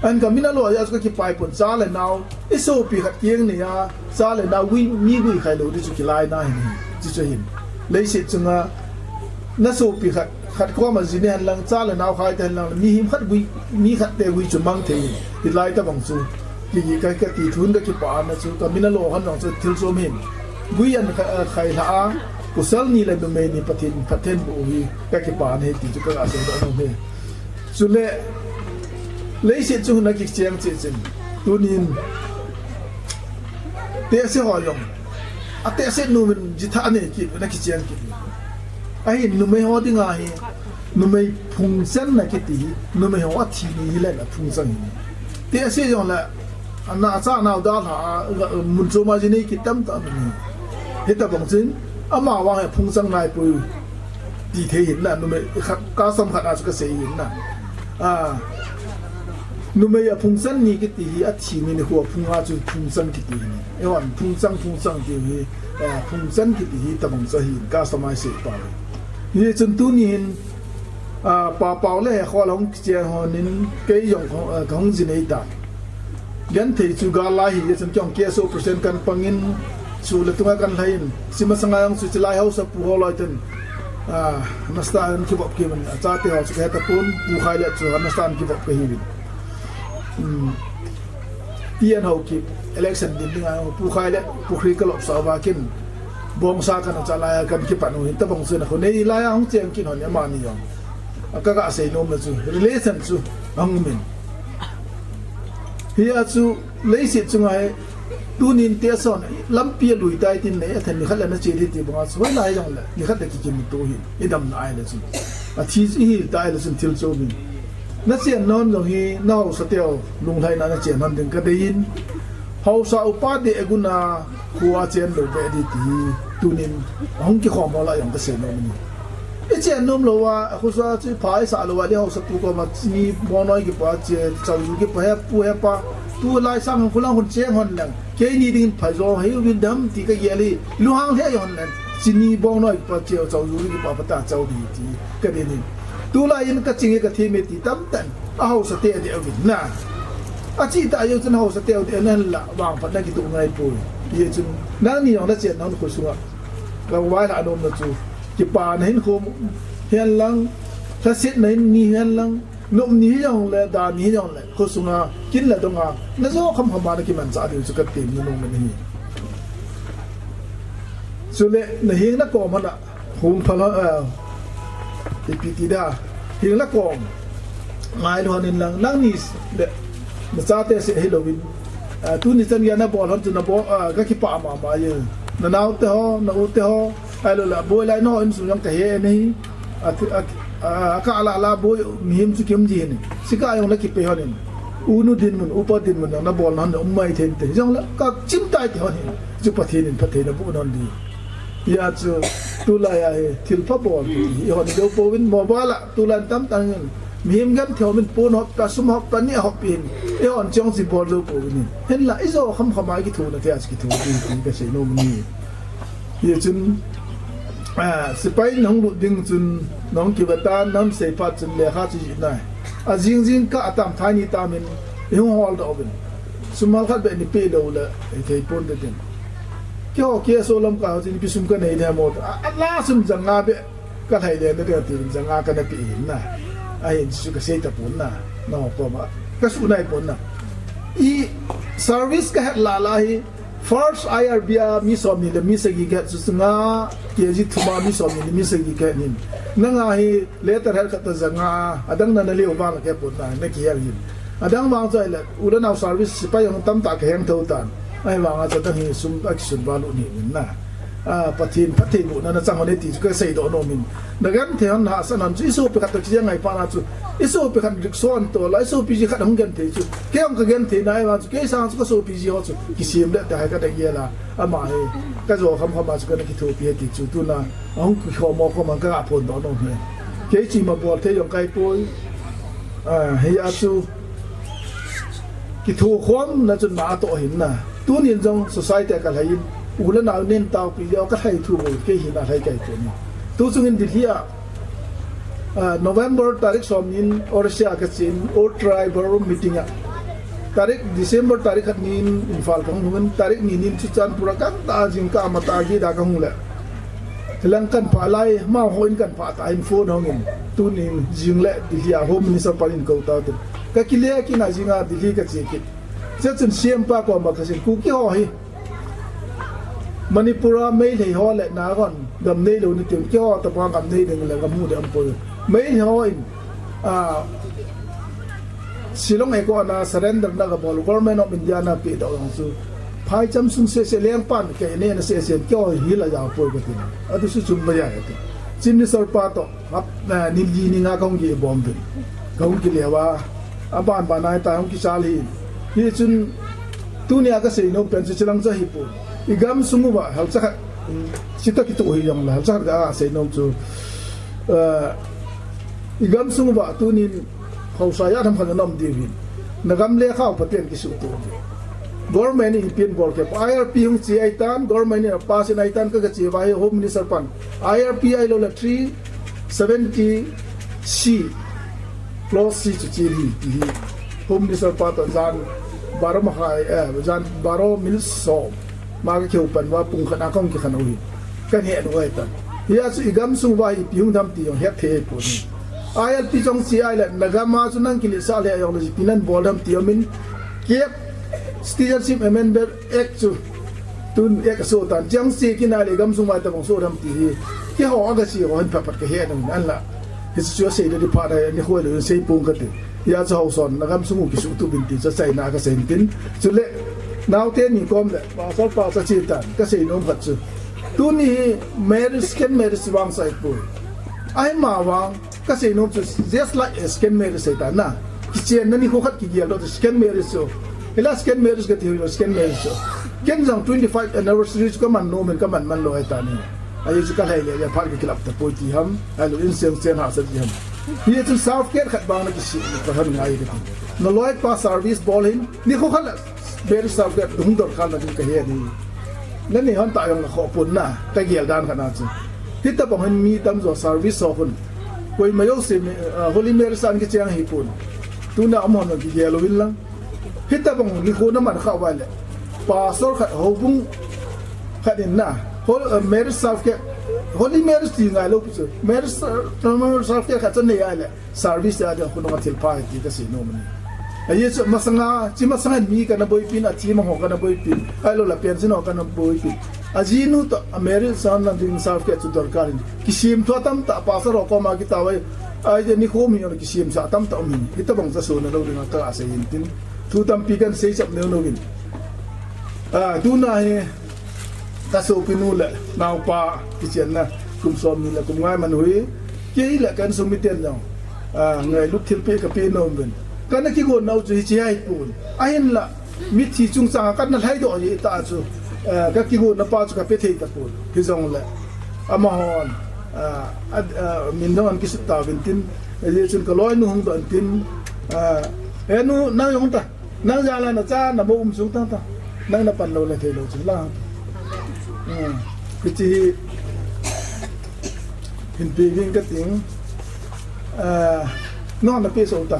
An kamin alo a chu kakipah pon cha le nao. I sopi khat kiang nei a, cha le nao gui, mi gui khai lou di chu kilai na hin, chu chu hin. Leiset chunga, na sopi khat, khat koma ji nei hen lang, cha le nao khai te hen lang, mihem khat gui, mi khat te gui chu mang thei hin. Hilai tabang chu, ki, ki, ka, kati thun kakipah na chu, kamin alo hon lang chu thil chom hin. Gui an kha-, khai lha a, pasal ni le numei ni Pathen, Pathen bu hi, kakipah na hi ti chu kaga sei doh nom hi. Chule, leiset chu hung akicheng cheh cheh in. Tunin, tehse ho jong. Atehse numin jitha anei kit, ana kicheng kit. Ahin numei ho dinga hi, numei phungchanna kiti hi, numei ho athi ni hi le na phungchang hi. Tehse jong le, ana cha nao dalha, mun choma ji nei kit tamtah ni. Hitabang chun, ama vang hi phungchang nai poi. Ti thei hin na, numei, khat, kasam khat a chu kasei hin na. Ah, numei aphungchan ni kiti hi, athi ni ni hu aphung a chu phungchan kiti hi. Eihon, phungchang, phungchang ti hi, eh, phungchan kiti hi, tabang chu hin, kasam a sei pa. Hichun tuni hin, ah, Pa Pau le he khol hung kicheng hon in, kei jong, ah, kahung ji nei ta. Genthei chu gal lai hi, chun kei jong K S O president kan pang in, chu le tunga kan lhai in, sima sanga jong chu chilai haosa pu ho loi ten, ah, nasa an kivop kit in, achate ho chu kahe tapon, Pu Khai le chu nasa an kivop kahi uvin. Um, T N Haokip, election din dinga, Pu Khai le, Pu Khai kalop sa va kin, bongsa kan cha lai a kan kipan u hin, tabang chu na khu nei lai a hung cheng kin hon, amani jong. Kaga sei nom na chu, relation chu, ahung um in. Hia chu, leiset chunga hi, tunin tehse hon, lampi alui tai tin nei, athen nikhat le nache di ti banga chu, hoilai jong le, nikhat le kikimuto hin, idamna ahile chun. Athi chu ihil ta ahile chun thil chom in. Nachen nom jong hi, na haosa teu, lunglhaina nachen nom ding kadei in. Haosa upa deh gun a, khua chen lou be di ti hi, tunin, ahung kikhom ho la jong kasei nom in. Ichen nom lou a, khosa chu pha isah lou a, le haosa pu koma chini bongnoi kipa che, chauju kipa he pu he pa, tulai sang khu lang hun cheng hon lang, keini dingin phai jo hi uvin dam ti kagel hi, lunghang lheh hon lang, chini bongnoi kipa che, chauju kipa pa ta chau di ti, kadei in. Tulai in kaching e kathem e ti tamtah in, ahaosa te deh uvin na. Achi ta jong chun haosa te deh nan la, vangphat na kituh ngai poi. Hichun, nangni jong nachen nom khosunga. Kavai la nom na chu. Kipana hin khom hen lang, lhasetna hin ni hen lang, nop ni hi jong le, da ni hi jong le, khosunga, kin le donga, na jo kham kham a na kimanchah diu chu katem nom in ahi. Chule, na heng na kom hon a, hung phal hon, eh, ipi ti da, heng na kom, ngailu hon in lang, nangni le, na chate seh hilou in, eh, tuni chan geiya na bol hon chu na bol, eh, kakipah mama e, na naote ho, na ute ho, Ahilou le, boi lai nao insung jong kahe ahi. A, a, a, a kah lah lah boi mihem chu kium ji ahi. Chikah jong na kipe hon in. U nu dinmun, upa dinmun jong na bolna hon um mai thei inte. Jong le, kachim tai ti hon in. Chu Pathen in phatthei naboh hon ding. Hia chu, tulai a hi, thil pha bol ti hi hon deu pouvin mobile a, tulai tamtah in. Mihem genthei um in pon hop ta, sum hop ta, ni hop in. Eihon chong chi bol jou pouvin in. Hinla, ijo kham kham a kithouna thei a chu kitho ding ti kasei nom e. Hichun, ah, sepai in hung lut ding chun, nahung kivet tan, nahung sei phat chun lekha chu jih nai. Ajing jing kah atam thai ni tam in, ihung hol doh uvin. Sum mal khat beh nei peh lou le, hithei ponte tin. Keiho K S O lamkai ho chun ipi sum kanei dem o. A, ala sum janga beh kalhai le na ding tin janga kana pe in na. Ahin chu kasei tapon na. Nangho koma. Kasuh nai pon na. I service kahet lah lah hi, First I R B a mi somni le mi sagi kahet chu, chunga K G thum a mi somni le mi sagi kahet in. Nanga hi letter head khat toh janga, adang na naleo vang la kipot na, nakihel in. Adang vang chu ahile, u le nao service sepai jong tamtah kaheng thou tan. Ahivanga chu adang hi sum akisun val u ni in na. A, Pathen phattheibohna nachang u ahi ti chu kaseidoh nom in. Nagenthei hon, nahahsat hon chu, isopi khat toh kijeng ngai phat na chu, isopi khat rickshaw in tol a, isopi ji khat hung genthei chu, kei jong kagenthei na, ahivang chu, kei sang chu kasopi ji ho chu kisem le te hai kada gel a, ama hi kajo kham kham a chu kana kithopi e ti chu, tuna ahung kikhom mo khom a kaga phondoh nom e. Kei chu ima bol thei jong kahi poi. A, hia chu kithokhomna chun na atoh hin na. Tunin jong society a kalhai in, u le nao nen taopi leo kalhai thu bou, kei hina lhai kahi poi. Tu chungin Delhi a, a, November tarik somni in Aurangabad a kachen, All Tribal Meeting a. Tarik, December tarik khat ni in Imphal kahung in, tarik ni ni in Churachandpur a kanta jingkah a mata gei da kahung le. Hilang kanphah lai, amaho in kanphah ta in phone hong in. Tunin jing le Delhi a Home Minister pan eikou tau tin. Kakile kit na jinga Delhi kache kit. Chuchun C M pa koma kachen, Kuki ho hi Manipur a Meitei ho le Naga hon gam neilou ni tin, keiho tobang gam nei ding le gam mu ding aumpoi. Meitei ho in, a, Shillong a kona surrender na kabol, Government of India na pedoh jong chu, phaicham sung sese lengpan kei nei na sese, keiho hi la jao poi kati. Atu chu chun ba jao kati. Chief Minister pa toh, ap, a, ni li ni nga kahung kibom uvin. Kahung kile uva. Aban ban a hita hung kichal hi. Hichun tunia kasei nom pen chu chilang chu ahipoi. I gamsung uva halcha khat, um, chita kitoh hi jongle, halcha khat kasei nom chu, eh, i gamsung uva tunin haosa jat ham khat ana um diu hin. Na gam le kha upa ten kisuhtoh diu. Government in ipi abol kei poi, I R P hung che ahitan, government in apass in ahitan, ka, kache uva hi Home Minister pan. I R P ahilou le three seventy C, clause C chu che in ahi ti hi. Home Minister pa toh jan baro makhai, eh, jan baro minute som. Ma kakihou pan uva pung khat a kahung kikhen u hi. Kahin het u ahitan. Hia chu i gamsung uva hi ipi hung dem ti jong hetthei ahipoi. I R P jong che ahile, na gam a chu nang kiletsah le jongle ipi nabol dem ti jong um in, kep Citizenship Amendment Act chu tun Act asoh tan. Chang che kit na le gamsung uva itobang soh dem ti hi. Keiho a kache ho hin phat phat kahet nom in ahinla. Hiche chu asei le di phat ahi, ani khoi le sei pong kati. Hia chu haosa hon, na gamsung u kisuhtup uvin ti chu achaina a kasei in tin. Chule, naote ni kom le, pasal pa cha che tan, kasei nom khat chu. Tuni hi marriage, second marriage vang sa ahipoi. Ahima vang, kasei nom chu, just like a second marriage ahitan na. Kichenna nikho khat kigel doh chu second marriage chu. Hila second marriage kati hilou, second marriage chu. Ken jong twenty-five anniversary chu kaman nom in, kaman man lou ahitan ahi. Ajeh chu kalhai le, le phat kakilap tapoi ti ham. Ahilou in seng chen hahsat ti ham. Hichun certificate khat bang nakisem, kahin ngai kati. Naloi pa service bol hin, nikho khat la marriage certificate hung dorkar na ding kahe ahi. Nanei hon ta jongle khoh pon na, kagel dan khat na chu. Hitobang hin mi tamjo service ho khun. Koima jouse, eh, holy marriage a kicheng ahipon. Tuna amahon kigel uvin lang. Hitobang nikho naman kha uva le. Pastor khat, houbung khat in na. Hol-, eh, marriage certificate, holy marriage ti ngailou pi chu. Marriage, eh, certificate khat chu nei ahile. Service a dia khun nga thil pha ahi ti kasei nom ahi. Ajeh chu masanga, chi masanga mi kana boipin, athi mang ho kana boipin, ahilou le pension ho kana boipin. Ajinu toh, a marriage a na ding certificate chu dorkar in. Kisemthu atamtah, pastor ho koma kitao ahi. Ajeh nikho mi ho kisemsa atamtah um in. Hitobang chu asona lou ding a kasei in tin. Thu tampi kahin sei chap neo neo in. Ah, tuna hi, Ka sopinu le naopa kichenna kum somni le kum nga man u hi, kei le ka insung miten jong, ah, ngailut thilpeh kapeh nom uvin. Kana kigon nau chu hiche ahipon. Ahinla, mithi chungchang a kana lhaidoh jeh tah chu, ah, ka kigonna pa chu kapeh thei tapon. Hijongle, amahon, ah, ah, ah, min dong an kisut tauvin tin, hijeh chun ka loinu hung doh in tin, ah, he nu, nang jong ta. Nang jal a nacha, namo um sung tang tang. Nang napan lou le thei lou chun lang. Hmm. Hiche hi hin pe ding kating. Ah, nang napeh sou ta.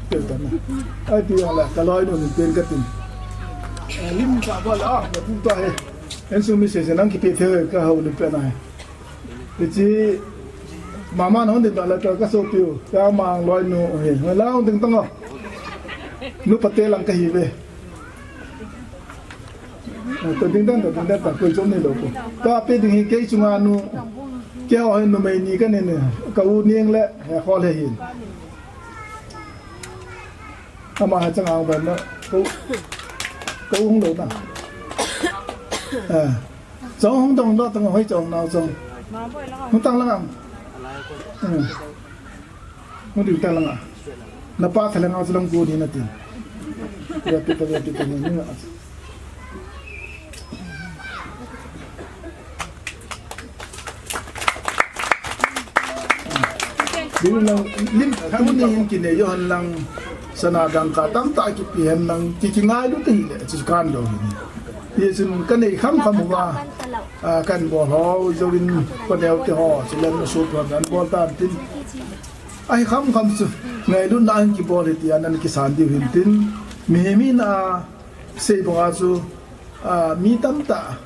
Pe ta na. Ai pe jong le, ka loinu hin pe kating. Ah, lim sa ba la, na pu ta he. Insung mi sese nang kipeh thei ka houlim pe na he. Hiche, mama na hung ding ta le ka, ka sopiu, ka mang loinu hi. Nga la hung ding tang o. Nu pate lang kahi ve. To ding dan, to ding dan, ta koi chom ni lo ko. Ta pe ding hi kei chunga nu. Kei ho hin numei ni ka ni ni. Ka u Niang le, he khol he hin. Ama ha chang ang ban na. Ko, ko hung lo na. Eh. Chong hung dong do tang hoi chong nau chong. Hung tang lang ang. Eh. Hung ding tang lang a. Na pa tha lang a chu lang ko ni na tin. Ya pi ta, ya pi ta ni ni. Ding lang, lim, tuni hin kinei jo hen lang, sana dangka tamtah kipe hen lang, ki, kingailu te hile, chu kan do hin. Hichun ka nei kham kham uva, a, kan bol ho, jouvin ka neo te ho, chule na su phan kan bol tan tin. Ahi kham kham chu, ngailutna hin kibol hi tia nan kisan diu hin tin. Mihem in a, sei banga chu, a, mi tamtah,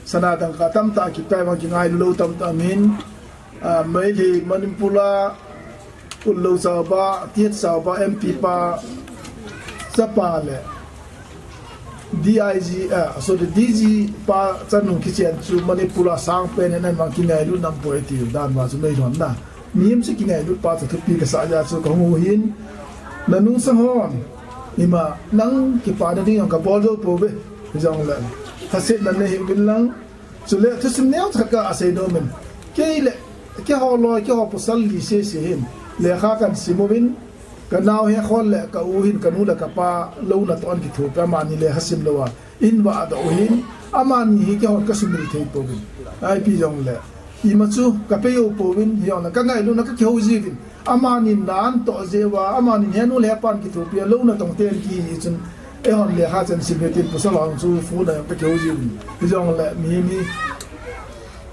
sana dangka tamtah kipe vang kingailu lou tamtah min, a, Meitei Manipur a, Ullo Chauba, T H Chauba, M P pa, chapa le, D I G, a, sorry, D G pa chanu kichen chu Manipur a sang pen hen vang kingailu nam poi ti dan va chu nei lhon na. Mihem chu kingailut pa chu thupi ka sa ja chu ka hung u hin. Na nungsang hon. Ima nang kipa na ding jong ka bol jou pouve. Jong le. Ka se na nei hi bin lang. Chule thusim neo cha ka asei nom in. Kei le, kei ho loi, kei ho pasal li se se hin. Lekha kan sim uvin. Ka nao he khol le, ka u hin, ka nu le ka pa, lou na to an kithu pe, amani lekha sim lou a. In va a do hin, amani hi kei hon ka sumil thei pouvin. Ai pi jong le. Ima chu ka pe jou pouvin, hi jong le ka ngailutna ka kihou jiuvin. Amani nan to jeh uva, amani he nu le he pan kithopi a, lou na tong ten ki hi chun. Eihon lekha chan sim he tin pasal hon chu fu na ka kihou jiuvin. Hi jong le mi mi.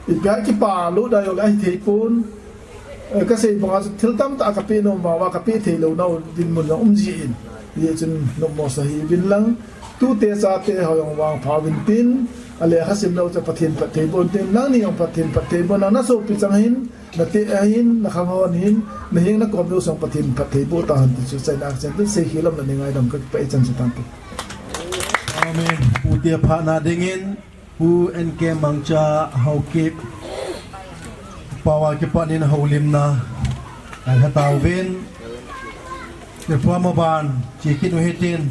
Ipi a kipa lou da jong le ahi thei pon. Eh, ka sei banga chu thil tamtah ka pe nom uva, ka pe thei lou nau dinmun jong um ji in. Hichun nommo sa hi bin lang. Tute chate ho jong vangpha uvin tin. A lekha sim lou chu Pathen phatthei boh in tin. Nangni jong Pathen phatthei boh in. Nang na sopi chang hin, na te a hin, na khang hon hin, na heng na kom lou sang Pathen phatthei boh ta hen ti chu chaina a chen tin sei khel lam na nei ngaidam ka kipah e chan chu tan tin. Amen. Pu te phatna dingin. Pu N K Mangcha Haokip, Pawa kipat in houlimna, a, hetauvin, reform aban, chekit u hitin,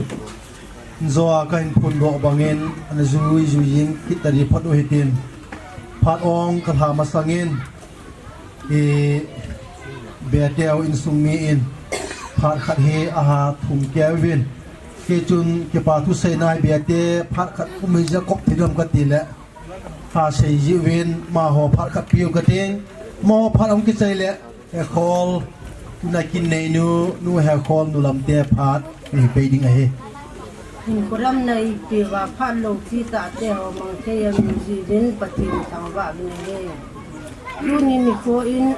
joa kahin phondoh bangin, ana jui jui jing kit tadi phat u hitin, phat ong kalha masangin, I Beteo insung mi in phat khat hi aha thum keuvin. Kei chun kipa thu seina hi Bete phat khat um hi jeh a kop thei lou ham kati le. Ha sei jiuvin, amaho phat khat piu kating. Amaho phat ahung kichai le, Hekhol, tuna kin nei nu, nu Hekhol, nu Lamte phat. Ni pei ding ahi. Hinkho ram na ipi uva phat lou ti tah te ho mang thei a mi ji vin Pathen thangvah vin ahi. Tuni nikho in,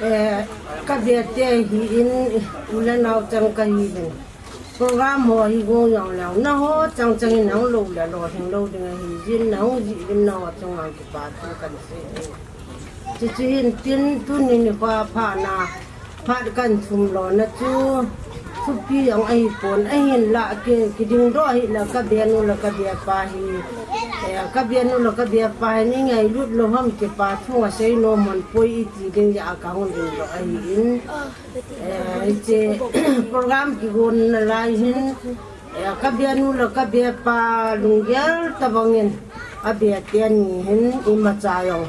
eh, ka Bete hi in u le nao chang kahi vin. Program ho hi gong jong leu, naho chang chang in nang lou le lolhing lou ding ahi jin, nahung ji vin naho chunga kipa thu kan sei. Chuche hin tin tuni nikho phat na, phat kan thum lona chu, thupi jong ahipon, ahinlah ki, kiding doh hih le ka Benu le ka Bepa hi, eh, ka Benu le ka Bepa hin i ngailut lou ham kipa thu asei nom hon poi iti ding jeh a kahung ding doh ahin, eh, hiche program kigon nalai hin, Eh, ka Benu le ka Bepa lunggel tabang in, a Bete ni hin imacha jong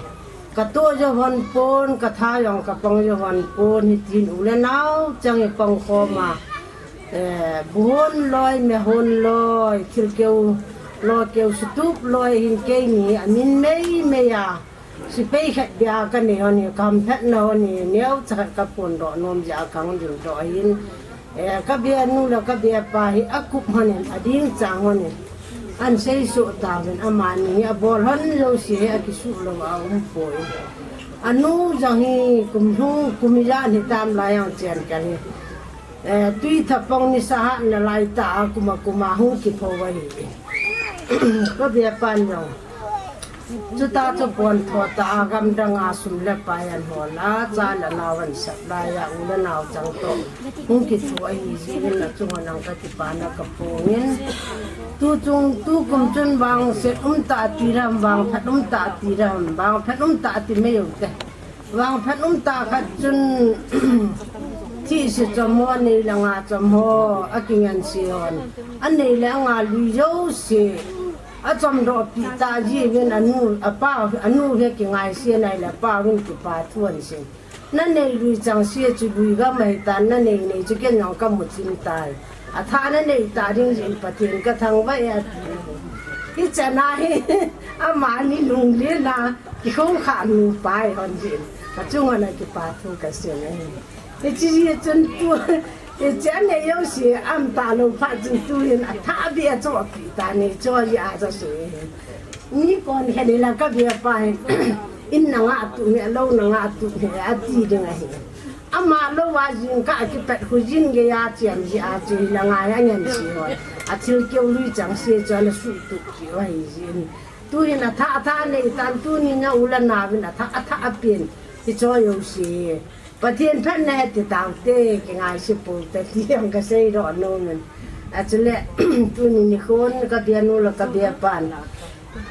ka toh jou hon pon, ka tha jong ka pang jou hon pon, hitin u le nao chang i pang khom a, eh, bu hon loi, me hon loi, thil keu, lo keu, sutup loi hin keini a min mei mei a. Sepai khat bia ka nei hon hi, ka hamphatna hon hi, neocha khat ka phondoh nom jeh a kahung ding doh ahin. Eh, ka Benu le ka Bepa hi akup hon in, ading chang hon in. An seisoh tauvin, amani hi abol hon jouse hi akisuh lou a um poi. Anu jong hi kum lhung, kum ijat hitam lai jong chen kal hi. Eh, tui thapong nisa hat nalai tah a kum a kum a hung kiphou ahi. Ka Bepan jong. Chuta chu pontho tah a gamdang a sum le pai ahin hol a, cha le nao ahin sap lai a, u le nao chang toh hung kitho ahi jeh in, achung uva nang kakipana kaphongin. Tuchung, tukum chun vangset um tah ti ding ham, vangphat um tah ti ding ham, vangphat um tah ti mai u te. Vangphat um tah khat chun thihse chom ho, nei le gou chom ho, akingansei hon, anei le angah lui jouse achomdoh pi tah jeh uvin anu, apa, anu hi akingaisei in ahile apa uvin kipa thu ahin sei. Nanei lui chang se chu lui gam ahitan, nanei nei chu ken jong kamu chim tai. Athah nanei tah ding jeh in Pathen kathangvah e ati. Hichan a hi amani lunglen a kikhoukhah nupa ahon jeh in, achung uva kipa thu kasei ahi. Hiche jeh chun tu, hiche anei jouse aum talou phat chun tuhin athah beh a chohpeh tan, nei cho jeh a chu sei ahi. Mi kon khen in la kabe pa hin, in nangah tup hih, lou nangah tup hih ati ding ahi. Ama lou a jingkah a kipat khu jin gei a cheng jeh a chu hilanga hi angansei hon, athilkeo lui chang se chu ana suhtup kit u ahi jeh in. Tuhin athah athah anei tan, tuni a u le nao vin athah athah apen, hiche jouse Pathen phatna ahi ti taute, kingaise pou te ti jong kasei doh nom in. Achule tuni nikhon kabenu le kabepan,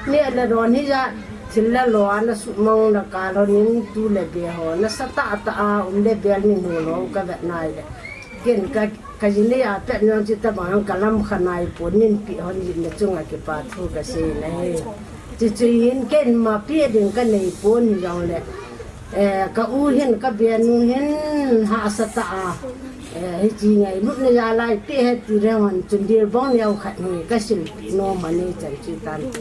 neh le don hijat thil le lo ana suhmang na kal hon in, tu le be ho nasatah tah a um le bel ni hol ho kavet nai le, ken ka, kaji nei a pet jong chu tabang kalam kha nai pon, nin peh hon jeh in nachunga kipa thu kasei ahi. Chuche hin ken ma peh ding kanei pon hijongle, eh, ka u hin, kabenu hin hahsa tah a, eh, hiche ngailutna jal a eipeh e ti ding hon chun dilbong neo khat hi kasilpeh nom ahi, chan chu tante.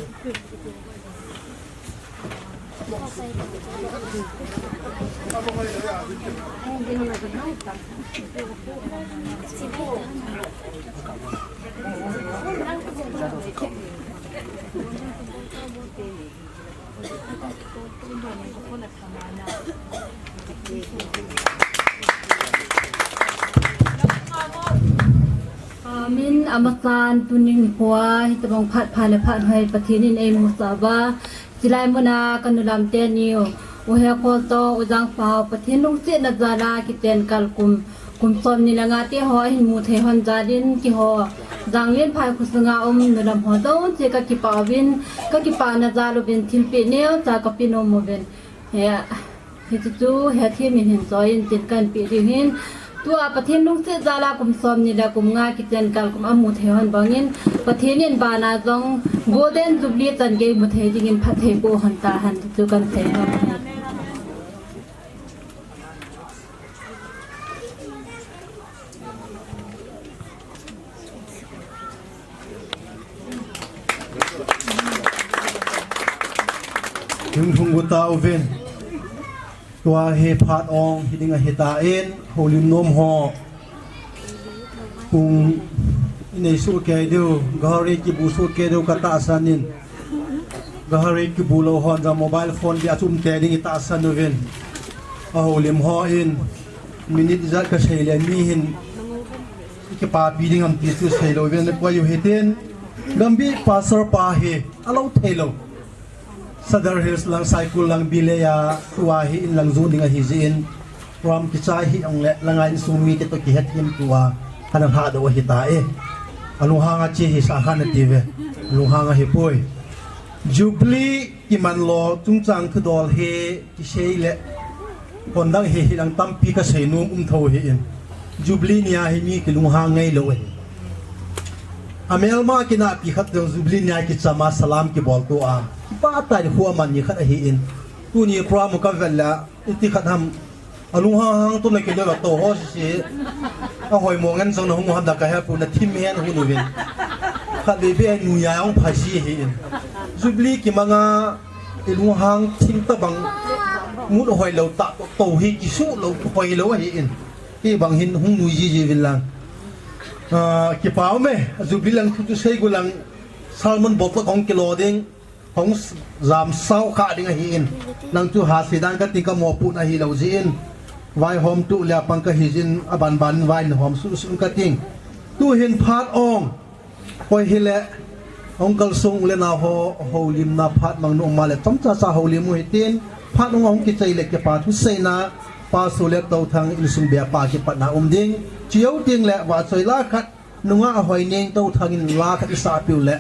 Amen. Amasan tuni nikho a hitabang phat pha le phat hoi Pathen in eimusah uva, chulai muna kanu lam teni u, u Hekhol toh u Jangpao, Pathen lungsetna jal a kichen kal kum, kum somni le nga te ho ahin mu thei hon jal in, keiho Janglenphai kho sunga um nu lam ho jouse kakipah uvin, kakipana jal uvin thilpeh neocha kape nom uvin. He, hiche chu hethem in hin choi in tin kahin peh diu ahin. Tua Pathen lungset jal a kum somni le kum nga kichen kal kum amu thei hon bangin, Pathen in vana jong Golden Jubilee chan gei mu thei dingin phatthei boh hon tahen ti chu kahin sei nom e. Hung hung gu tauvin. Tua hi phat ong hiding ahitan, houlim nom ho. Kung inei soh kei diu, gari kibu soh kei diu katahsan in. Gari kibu lou hon jong mobile phone beh a chom tei ding itahsan uvin. Ahoulim hon minute ijat kasei le mi hin kipapi ding ham ti chu seilou vin nakoi u hitin. Gambih pastor pa hi alou theilou. Sadar Hills lang, Saikul lang, Bilei a, tua hi in lang jon ding ahi jeh in, program kichai hih jongle, langa insung mite toh kihethem tua, ana lhahdoh ahitai. Alunghang a che hi sa khan ati ve. Alunghang ahipoi. Jubilee kiman lou chungchang thudol hi kisei le, hon dang hi hilang tampi kasei nom um thou ahin. Jubilee nia hi mi kilunghang ngai lou ahi. Amelma kinahpi khat jong Jubilee nia kichama salam kibol tua, kipah tah in khu aman ni khat ahin. Tuni program u kavet le, iti khat ham, alunghang hang toh na kinoi va tou ho sese. Ahoimo ngen jong nahung u ham da kahe pon, nathim hen hung uvin. Khatvei vei a nuijat jong phai ji ahin. Jubilee kimanga ilunghang thim tabang mut hoilou tah toh tou hi kisuh lou hoilou ahin. Hibang hin hung nui jiji uvin lang. Ah, kipa um e, Jubilee lang thu chu sei gu lang, sermon bottle kahung kilo ding, kahung s-, jam sao kha ding ahin. Nang chu ha sei dan kating kamopohna hilou jeh in. Vaihom tuh le apang kahi jeh in, abanban in vaihom suhsuh kating. Tuhin phat ong. Koi hile, Hung kalsong u le nao ho, houlimna phat mangnu um le chomcha cha houlim u hitin, phat nung hung kichai le kipa thuseina, Pa Solet Touthang insung bia pa kipatna um ding. Chujou teng le vachoi la khat, nungah Hoineng Touthang in la khat isah piu le,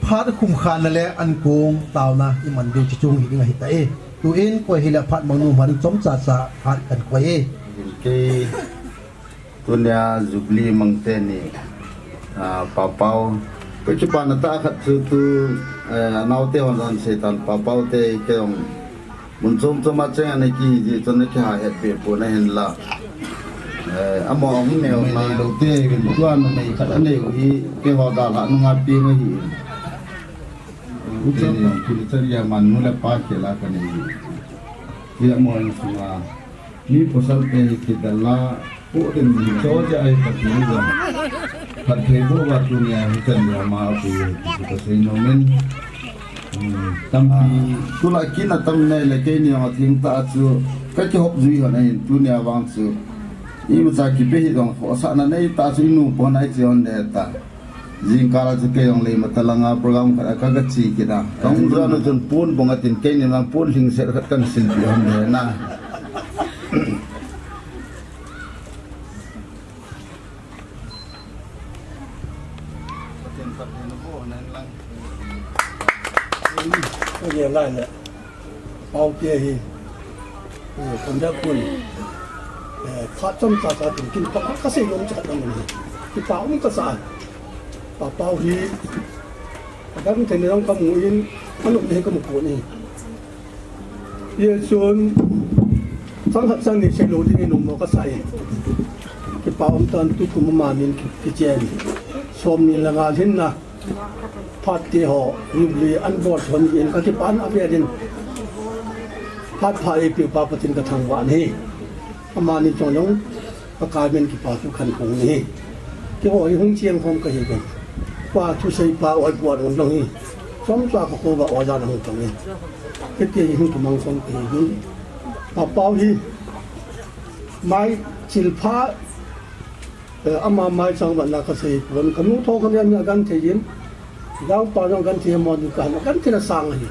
phat khum khanna le ankong taona iman diu chi chung hi ding ahi tai. Tuin koi hile phat mangnu um ding chomcha cha phat kan koi e. Kei Tunia Jubilee mang teni, ah, Papau. Ka kipana tah khat chu tu, eh, anaote hon hon seitan Papau te kei jong mun chom chom a cheng ana kiji chun ana kiha het be pon ahin la. Eh, amo ahung neo na lo te vin tuan mai khat anei u hi keiho dalha nunga pi ngai hi. Ucha ni kuli charia man nu le pa khela ka nei hi. Amo in sunga. Mi pasal te hi kidal la, po den ni cho ja ai Pathen jong. Pathen jong va tunia hi kan ya ma pu hi ki ka sei nom in. Hmm, tampi, tula kina tam nei le keini jong atheng tah chu, ka kihop jui hon ahin tunia vang chu. Imacha kipe hi jong khosahna nei tah chu inu pon ai chi hon de ta. Jingkah a chu kei jong lei mata langa program khat a ka, ka chi kit a. Ka hung jon a chun pon bong a tin keini lang pon lhingset khat kan silpi hon le na. Ka ngai lai le. Pau te hi, eh, conduct kun, eh, phat chomcha cha tin kin phat ka sei nom cha nom ni. Kipa um kasa. Papau hi, ka dang thei ni dang ka mu in, ka nom ni ka mu ko ni. Ye chun, sang khat sang ni sei lo ding in um mo kasa e. Kipa um tan tu kum ma min ki, kichen. Som ni la nga lhin na. Phat te ho, Jubilee an bol thon in ka kipan a velin. Phat pha eipeu pa Pathen ka thangvah e. Amani chonglong, ka kai men kipa thu khan kong e. Keiho hi hung chiang khom ka hi ben. Pa thusei pa oi puan hung long hi. Chomcha ka kho va oja na hung tong e. Kei te hi hung kamang khom ka hi ben. Papau hi, mai chil pha, Eh, ama mai chang vat na ka sei pon, ka nu tho ka nia mi a gan thei in, Jangpa jong gan thei mo ni ka, gan thei na sang hi.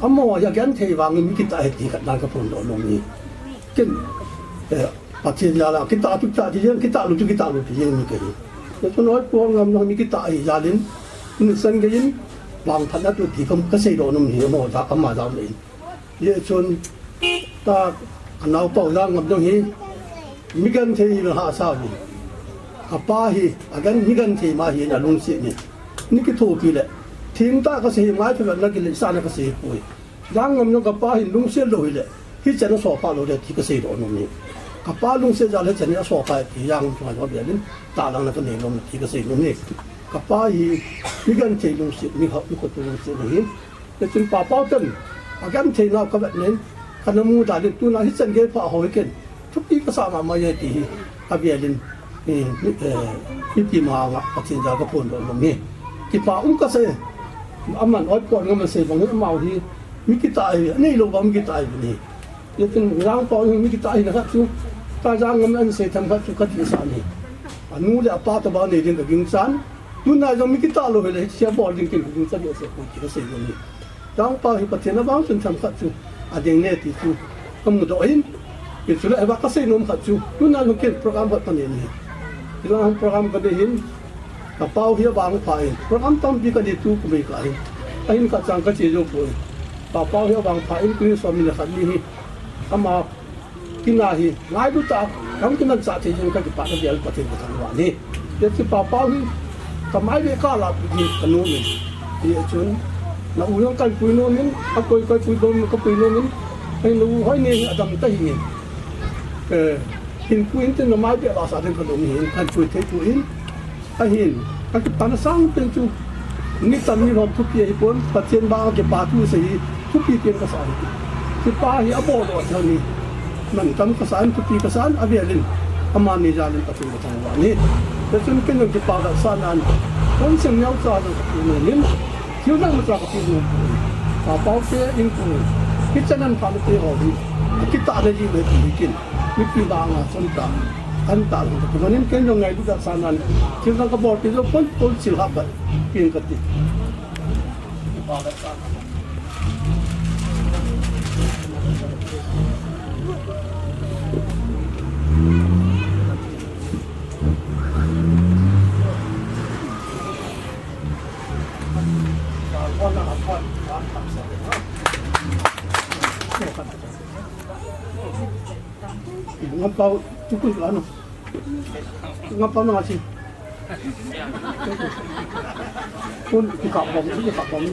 Amo a gan thei vang mi kita he ti khat na ka phondoh nom ni. Ken, eh, Pathen jal a kita tu kita ti jeng, kita lu tu kita lu ti jeng mi ka hi. Ka tu noi pon ngam no mi kita hi jal in, ni san ka in, vangphatna tu ti ka, ka seidoh nom ni, amo ja, ama ja in. Ye chun, ta, ka naopa u Jangngam jong hi, mi genthei hi ha sa u. Ka pa hi, a gen mi genthei ma hi na lungset ni. Ni kithopi le, thim ta ka sei hi, mai phe na kile sa na ka sei poi. Jangngam jong ka pa hi lungset lou hi le, hichan a sopa lou le ti ka seidoh nom ni. Ka pa lungset jal hichan a sopa ti Jangngam chunga jong bialin, ta lang na ka nei nom ti ka sei nom ni. Ka pa hi, mi genthei lungset, mi ha, mi khoto lungset ni hi. Te chun Papau ten, a genthei nau ka vet nen, ka na mu dalin tuna hichan gei pha ho hi ken, thupi ka sa mama e ti hi, a velin, eh, eh, mipi ma nga Pathen jal ka phondoh nom hi. Kipa um ka sei, aman oi pon ngam sei bang hi amau hi, mi kita hi, anei lou bang mi kita hi ni. Ye tin Jangpa hi mi kita hi na khat chu, ta Jangngam an sei tham khat chu ka ti sa ni. Anu le apa ta ba nei ding ka ging chan, Tuna jong mi kita lou hi le, sia bol ding kin kin sa dia se ko ti ka sei lou ni. Jangpa hi Pathen a vang chun themkhat chu, a ding ne ti chu, ka mudoh in. Kin chu le va ka sei nom khat chu, tuna jong kin program khat ka nei ni. Tuna jong program ka nei hin, ka pau hi a vangpha in. Program tampi ka nei tu kum ei ka hin. Ahin ka chang ka che jou poi. Ka pau hi a vangpha in, tu som ni khat ni hi. Ama Kin a hi, ngailut tah, kam kin an sa thei jing ka kipana bial Pathen ka thangvah ni. Tia chu Papau hi, ka mai ve ka la pi hi ka nom in. Tia chun, na u jong kan pui nom in, a koi koi pui nom in, ka pui nom in. Ai na u hoi ni a dam ta hi ni. Eh, hin pui in tin na mai ve la sa thei ka nom in, kan pui thei pui in. Ahin, ka kipana sang pen chu, ni tam ni lhom thupi ahi pon, Pathen bang a kipa thu sei hi, thupi pen ka sa hi. Kipa hi a bol doh thei ni. Mantam ka sa in, thupi ka sa in, a velin, amani jalin Pathen ka thangvah ni. Tia chun ken jong kipa ka sa nan, kon sem neo cha jong ka pu nom in, thil dang ma cha ka pu nom. Papau te in pu, hichan an pha te ho hi, kitah na ji me ti hi kin, mipi bang a chon ta. An ta lo, tu manin ken jong ngai du da sa nan. Thil dang ka bol ti lo, pon pon sil ha ba. Kin ka ti. Ngam pau, tukun ka ano. Ngam pau na si. Pun, kikap bom, kikap bom.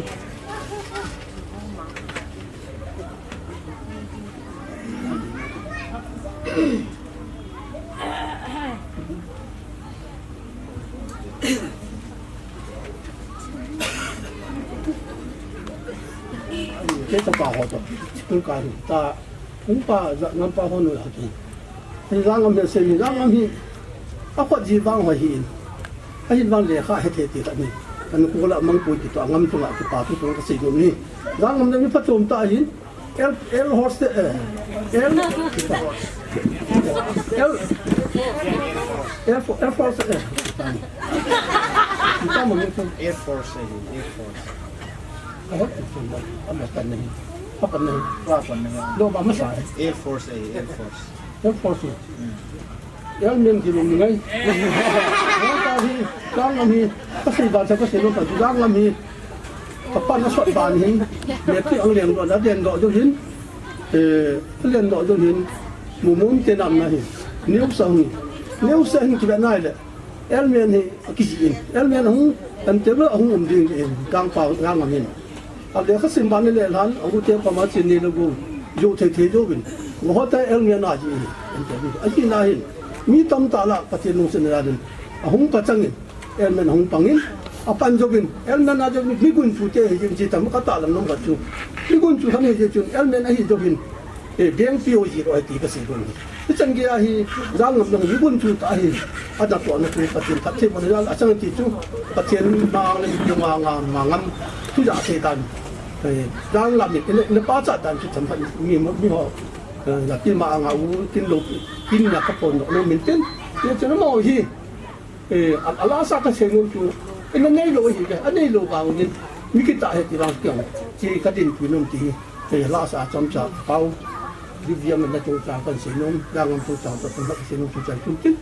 Ke ta pa ho to, school ka ta, hung pa, za, ngam pa ho no ya ke. Ni za ngam he se ni, za ngam hi, a khot ji vang ho hi in. A hin vang le kha he the ti ka ni. Kan ku la mang pui ti to, ngam tu nga ti pa tu tu ka sei do ni. Za ngam le mi pa tum ta hin. L, L horse, eh, L, L, L fo-, L force, eh. Tama mo to. Air Force, eh, Air Force. Aho, ama tan nahi. Apa nahi? Apa nahi? Lo ba masa. Air Force, eh, Air Force. Air Force. Hmm. L men kilung ni ngai. Ngam pa hi, za ngam hi. Ka sei ba sa ka sei lo ka za ngam hi. Ka pan a sot ban hin, me khi ang leng do, na den do jo hin, eh, leng do jo hin, mu mun te nam na hin, neu sa hin, neu sa hin ki ba nai le, L men hi, a ki ji in, L men hung, an te ba hung um ding in, kang pa, kang am hin. A le kha sim ban le han, a gu te pa ma chin ni le gu, jo thei thei jo bin, gu ho ta L men a ji in, an te bi, a ji na hin, mi tam ta la, pa te nung sin na din, a hung pa chang in, L men hung pangin, a pan jogin, L men a jogin, mi gun chu te hi jin chi tam ka ta lam nong ka chu. Mi gun chu khan hi je chun, L men a hi jogin, eh, beng pi o ji ro ti ka si gun. Ti chan ge a hi, za ngam nong mi gun chu ta hi, a da to na chu Pathen that thei mo na a chang ti chu, Pathen ma ang le ma nga ma ngam, tu ja se dan. Eh, za ngam ni, ne, ne pa cha dan chu cham phan mi, mi ho, eh, la ti ma nga u, tin lo, tin na ka pon no min tin. Ye chu na mo hi, Eh, a, a lasa ka sei nom chu, ina nei lo hi ka, a nei lo vang in, mi kita he ti vang kiang, chi ka din pi nom ti hi, eh, lasa chomcha, pau, di via man na chomcha kan sei nom, yang am chomcha, ka kan sei nom chu chan chun tin.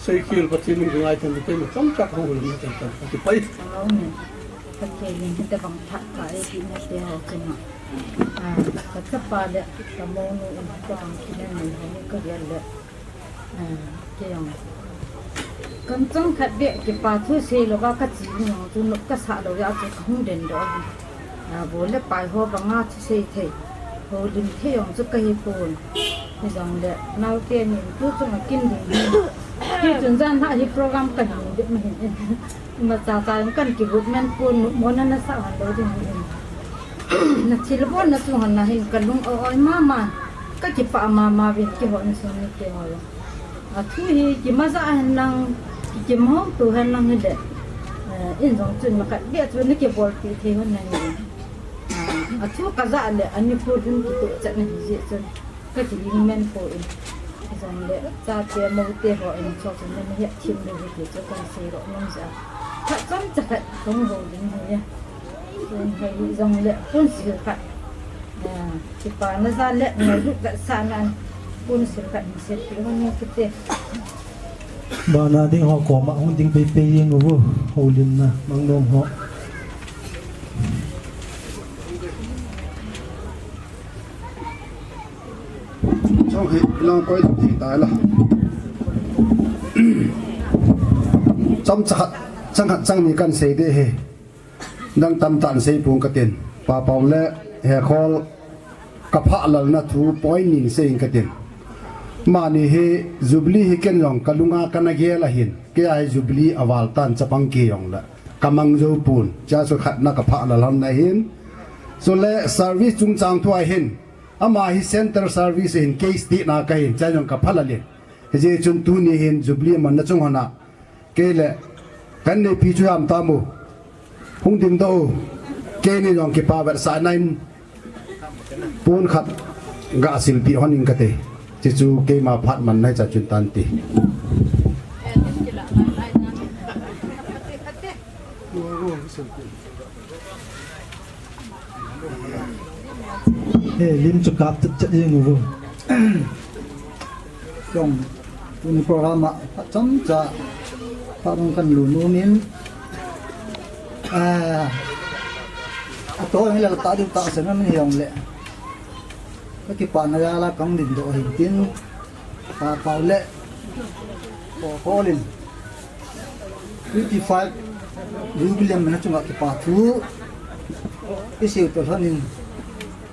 Sei khel Pathen min ngai tan te, chomcha ka hol ni chan chan, ka ti pai. Amen. Pathen in hita bang thah ka e ti na te ho chunga. Ah, ka chapa le, ka monu in ka ang kinan nei ho ni ka gel le. Ah, kei jong. Kan chang khat beh kipa thu sei lou va ka chi ni jong chu nop ka sa lou a chu ka hung den doh a. Ah, bol le pai ho banga thu sei thei. Houlim thei jong chu ka hi pon. Hijong le, naote ni tu chung a kin ding hi. Hichun jan ha hi program kan ni ding ma hin. Ima cha cha jong kan kibut men pon, mo na na sa han lou ding hi. Na thilbol na chu hon na hin ka lung o oi mama. Ka kipah mama ve keiho insung mite ho jong. A thu hi kimaja hen lang, kikimhon to hen lang hile. Eh, in jong chun ma khat beh chu na kibolpi thei hon na hi. Ah, a thu kaja le, ani phu dun kitoh chat na hi jeh chun. Ka kiling men poi. Jong le, chate mote ho in cho chun na hi thim le hi ti chu kan sei ro nom ja. Khat chomcha khat kong ho ding hi le. Chun hei jong le, pun sil khat. Ah, kipa na ja le, na lut ka sa nan. Pun sil khat ni se ti hon ni kite. Bana ding ho koma hung ding pei pei jeng u, houlimna, mang nom ho. Chong hi, lang koi thei tai la. Chomcha khat, chang khat chang ni kan sei de he. Dang tamtah in sei pong katin. Papau le Hekhol ka phalalna thu point ni in sei in katin. Mani hi Jubilee hi ken jong ka lunga kana gel ahin. Kei a hi Jubilee aval tan chapang kei jong le. Ka mang jou pon. Chia chu khatna ka phalal hon na hin. Chule service chungchang thu ahin. Ama hi central service ahin, kei state na kahin. Chia jong ka phalal in. Hijeh chun tuni hin Jubilee amanna chung hon a. Kei le, kan neipi chu ham ta mu. Hung ding doh u. Kei ni jong kipa vetsahna in. Pon khat ga silpi hon in kate. Tichu keima phat man nai cha chun tan ti. He lim chu kap chat chat jing u. Jong, tuni program a chomcha phat jong kan lhun umin, ah, ato jong le ta ding ta sen min jong le. Ka kipana jal a kang din doh hin tin, Pa Pau le Ko Kolin twenty-five jubilee man a chunga kipa thu i siu to lhonin,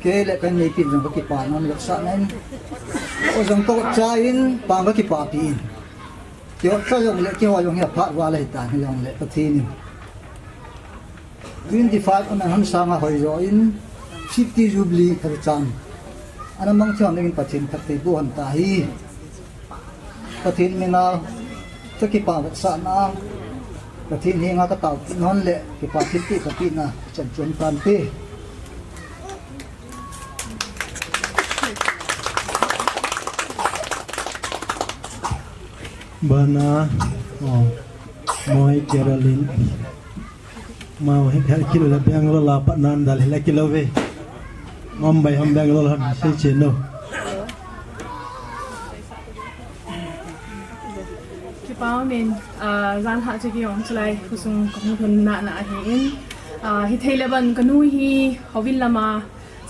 kei le ka neipi jong ka kipa nom le sa nen. O jong to cha in pa ka kipapi in. Kei cha jong le kei ho jong hi aphat va le hi ta hi jong le Pathen in. Twenty-five aman hon sanga hoi jo in fifty jubilee ka chan. Ana mang thiam dingin Pathen khat thei bu hon ta hi. Pathen mina ka kipa vetsahna, Pathen henga ka tao non le kipa thilpeh ka pehna chan chuan tan te. Bana, oh, Moi Caroline. Mau he kha kilo la Bangalore la pat nan dal he la kilo ve. Mumbai ham Bangalore ham sei che no. Kipa umin, ah, jan ha che ki ong chulai khosung ka hung lhun na na ahi in. Ah, hi thei le ban ka nu hi hovin lama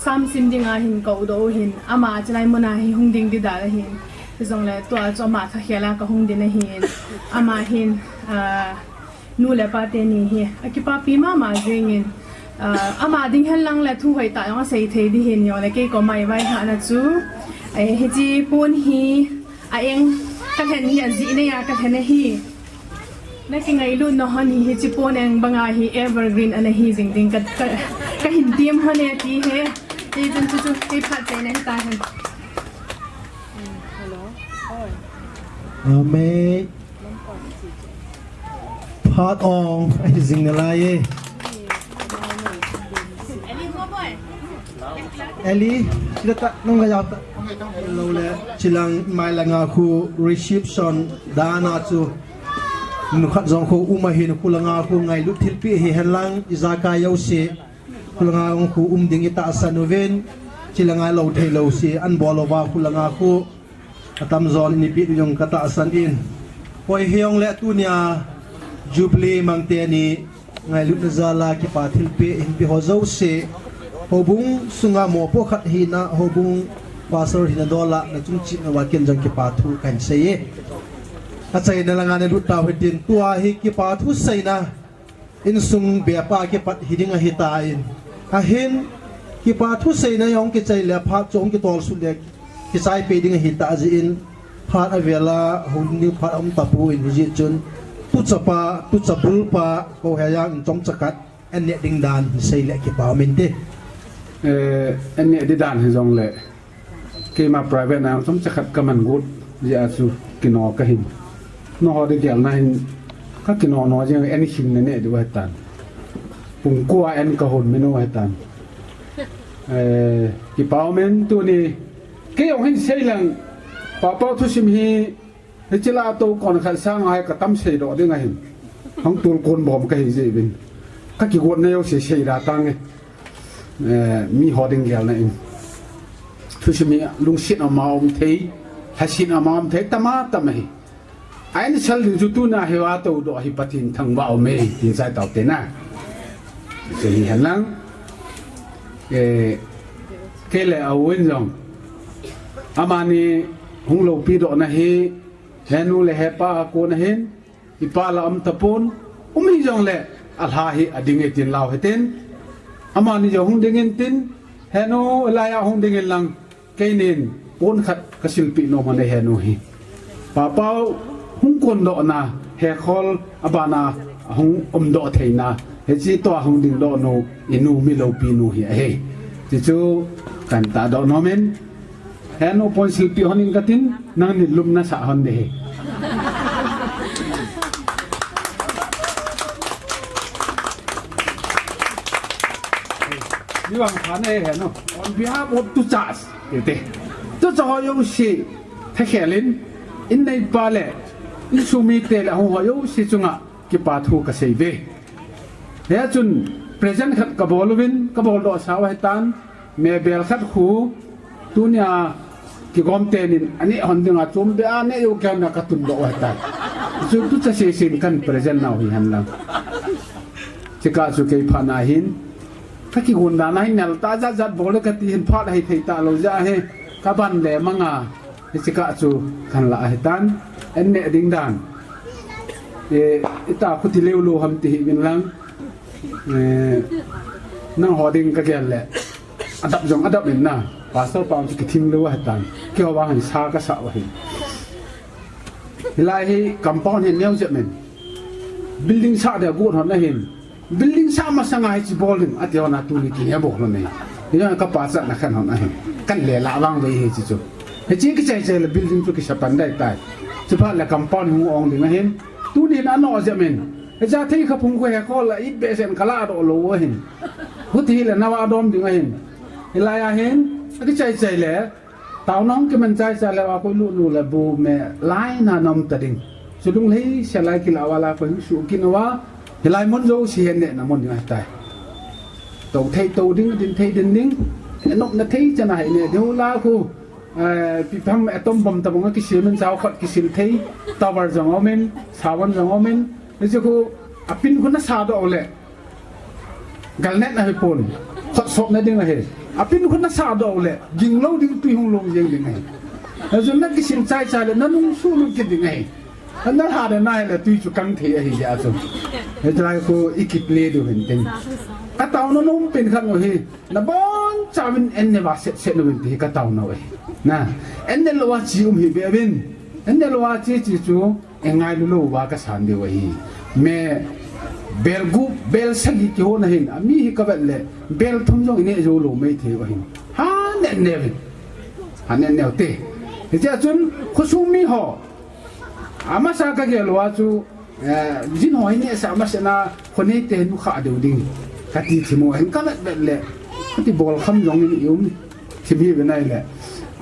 sam sim dinga hin ka u doh u hin ama chulai muna hi hung ding di dal ahin. Hi jong le tua chu ama kha khela ka hung din ahin. Ama hin, ah, Nu le pa teni hi akipapi mama jingin, ah, ama ding hen lang le thu hoi ta jong asei thei di hin jong le kei koma i vaihahna chu, eh, hiche pon hi a eng ka lhen hi ajih nei a ka lhen ahi. Na kingailut na hon hi hiche pon eng banga hi evergreen ana hi jing ding ka, ka, ka hin tim hon e ti he. Ti chun chu chu kei phat chaina hi ta hen. Amen. Phat ong ahi jing nalai e. Eli, sila ta nung la yau ta. Lo le chilang mai langa khu reception dana chu. Nu khat jong khu um ahin khu langa khu ngailut thilpeh hi hen lang ijakai jouse. Khu langa khu um ding i tahsan uvin. Chilanga lo thei lo si an bol uva khu langa khu. Atam jon in i peh ding jong ka tahsan in. Hoi hi jong le tunia Jubilee mang teni ngailutna jal a kipa thilpeh hin peh ho jouse. Houbung sunga mopo khat hina, houbung pastor hina dol a na chung chih na va ken jong kipa thu kan sei e. Achaina langa na lut tau hitin tua hi kipa thu seina. Insung bepa kipat hi ding ahi tan. Ahin, kipa thu seina jong kichai le phat chu hung kitol sut le kichai peh ding ahi ta jeh in phat avel a hung ding phat um tapon hijeh chun tu chapa, tu chabul pa, ko he jang in chomcha khat, an neh ding dan sei le kipa um inte. Eh, an neh ding dan hi jong le. Keima private na chomcha khat ka man got jeh a chu kino ka hin. Nangho ding gel na hin ka kino no jeh in an hin na neh diu ahi tan. Pung ko a an ka hon min u ahi tan. Eh, kipa um in tuni kei jong hin sei lang Pa Pau thusim hi Hiche la to kon khat sang a hi ka tam sei doh ding ahin. Hung tul kon bom ka hi jeh uvin. Ka kigot na jouse sei da tang e. Eh, mi ho ding gel na in. Thusim hi lungset a um thei, lhaset a um thei, tam a tam ahi. A insal ding chu tuna hi va to doh hi Pathen thangvah um e, tin sai tau te na. Sei hi hen lang. Eh, kei le a u in jong. Amani hung loupi doh na hi, He nu le he pa a kon ahin, i pa la um tapon, um hi jong le, a lha hi a ding e tin lau hitin. Amani jong hung ding in tin, he nu lai a hung ding in lang, keinin pon khat ka silpi nom hon e he nu hi. Pa Pau hung kon doh na, he khol a bana hung um doh thei na, hiche tua hung ding doh nu, i nu mi loupi nu hi ahi. Ti chu kan ta doh nom in, He nu pon silpi hon in ka tin, nangni lum na sah hon de he. Ni vang pha na he nu. On behalf of Tucha, ete. Tucha ho jouse. Thakhelin, inneipa le insung mite le ahung ho jouse chunga kipa thu kasei ve. Hia chun present khat kabol uvin, kabol doh sa u ahitan, mebel khat khu tunia kigom tenin aneh hon dinga chom beh a neh jou kei na katun doh u ahitan. Chu tucha seisin kan present nau hi henlang. Chika chu kei phat na hin, kakigon dan a hin nel ta jat jat bol le kati hin phat hithei talou jeh a hi, kaban le manga. Hiche kah chu kan la ahitan, an neh ding dan. E, ita khuti leu lou ham ti hih uvin lang. E, nangho ding kagel le. Adap jong adap in na. Pastor pa chu kithing lou ahitan. Keiho vang hin sa kasa u ahi. Hilai hi compound hi neo jep in. Building sah dia got hon ahin. Building sah masanga hiche bol ding, ati hon a tuni kihebol hon ahi. Hiche ka pachatna khen hon ahi. Kan le la vang vei hiche chu. Hiche kichai chai le building chu kisa pan dai tai. Chuphat le compound hung ong ding ahin. Tuni na no jep in. Hiche thei kha phung khu he khol la it behseh in kala doh lou ahin. Huti le nawa dom ding ahin. Hilai a hin, akichai chai le. Taona hung kiman chai chai le, a koi lut nu le bu me lai na nom ta ding. Chu lunglhai se lai kila vala koi hung su kin uva. Hilai mun jouse hin neh na mun ding ahitai. To thei to ding, din thei din ding. Enop na thei chana hi neh ding u la khu. Eh, pi pham atom bomb tabang a kisil min sao khot kisil thei. Tower jong om in, sawan jong om in. Hiche khu apin khu nasa doh le. Galnet na hi pon, khut sop na ding ahi. Apin khu nasa doh le, ging lou ding tui hung lou jeng ding ahi. Ajun na kisin chai chai le, na nung su lou kit ding ahi. Ana ha de na hi le tui chu kang thei ahi ja chu. Hiche lai khu i kit le diu hin tin. Ka taona nom pen khat u hi, na boncha uvin an ne va set set uvin ti hi ka taona u ahi. Na, an ne lou a chi um hih beh uvin. An ne lou a chi chi chu, Engailu lou uva kasan diu ahi. Me bel gup, bel sagi kihona hin, ami hi kavet le, bel thum jong ineh jou lou maithei u ahin. Ha neh neh uvin. Ha neh neh u te. Hitia chun, khosung mi ho. Amasa kagel uva chu, eh, jin ho hi nehsah masat na, khonei te hin khah diu ding. Kati thim u ahin kavet vet le. Kati bol kham jong in i um. Thim hi ve nai le.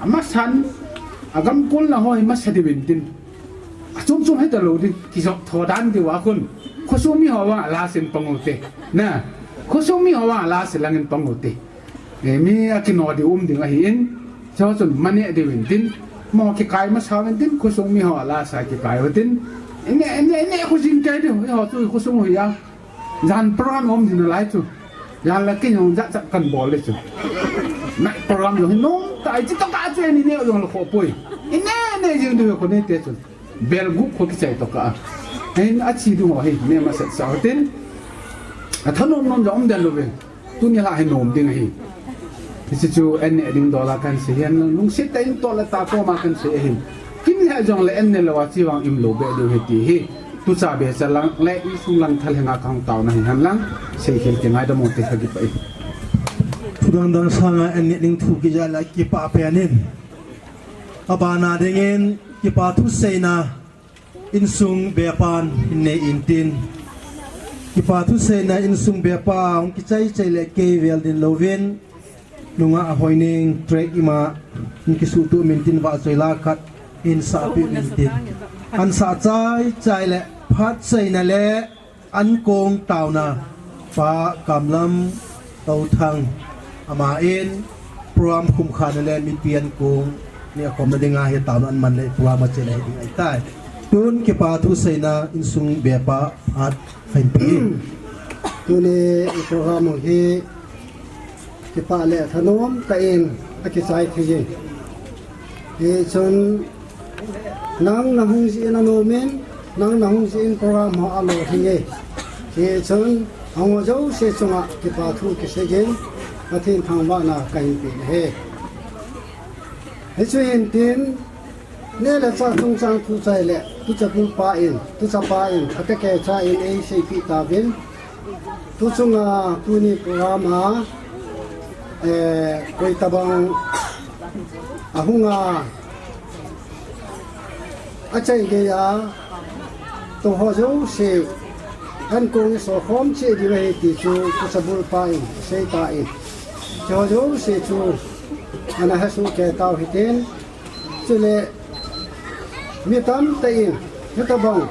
Amasan, agam kol na ho hi masa diu in tin. Achom chom hita lou ding, kijop tho dan diu a khun. Khosung mi ho vang a last in pang u te. Na, khosung mi ho vang a last in lang in pang u te. E, mi akino diu um ding ahi in. Cho chun mane diu in tin. Mo kikai masa u in tin, khosung mi ho a last a kikai u tin. Ine, ine, ine, khosung kai diu, ho chu khosung u hi a. Jan program um ding nalai chu. Jan la kin jong jat jat kan bol le chu. Night program jong hi nom tai, chi to ka chu ni ne jong la kho poi. I ne ne jing du ko ne te chu. Bel gup kho kichai to ka. Hin a chi du ho hi ne masat sa hotin. A thanom nom jong um den lou ve. Tuni la hi nom ding hi. Hiche chu an neh ding dol a kan sei ahin, lungset tah in tol le tah koma kan sei ahin. Kin le jong le an neh lou a chi vang im lou beh diu ahi ti hi. Tucha becha lang le insung lang thalheng a kahung taona hi hen lang. Seikhel kingaidam u te kakipah e. Thu dang dang sanga an neh ding thu kija le kipah pen in. Abana dingin kipa thuseina Insung bepan hin nei in tin. Kipa thuseina insung bepa hung kichai chai le kei vel din louvin. Nungah Hoineng track ima hung kisuhtuh min tin vahchoi la khat hin sahpeh min tin. An sah chai chai le phat seina le Ankong taona, Pa Kamlam Touthang, ama in program khumkhana le mipi ankong nehkhomna dinga hi taona aman le program achen ahi ding ahitai. Tun kipa thuseina insung bepa phat kahin pe in. Tuni i program hi Kipa le thanom tah in akichai thei e. Hichun nang nahung jih in anom in, nang nahung jih in program ho alolhing e. Hichun ahung ho jouse chunga kipa thu kisei in, Pathen thangvahna kahin pe ahi. Hichu hin tin, neh le chah chungchang thu chai le, tuchapul pa in, tuchapa in, phatecha in eiseipeh tauvin. Tuchunga tuni program a, eh, koi tabang ahung a, achai gei a, tou ho jouse, ankong i sokhom cheh diu ahi ti chu, tuchapul pa in, seitan. Hiche ho jouse chu, ana hesoh kei tau hitin, chule, Mi tamtah in, hitabang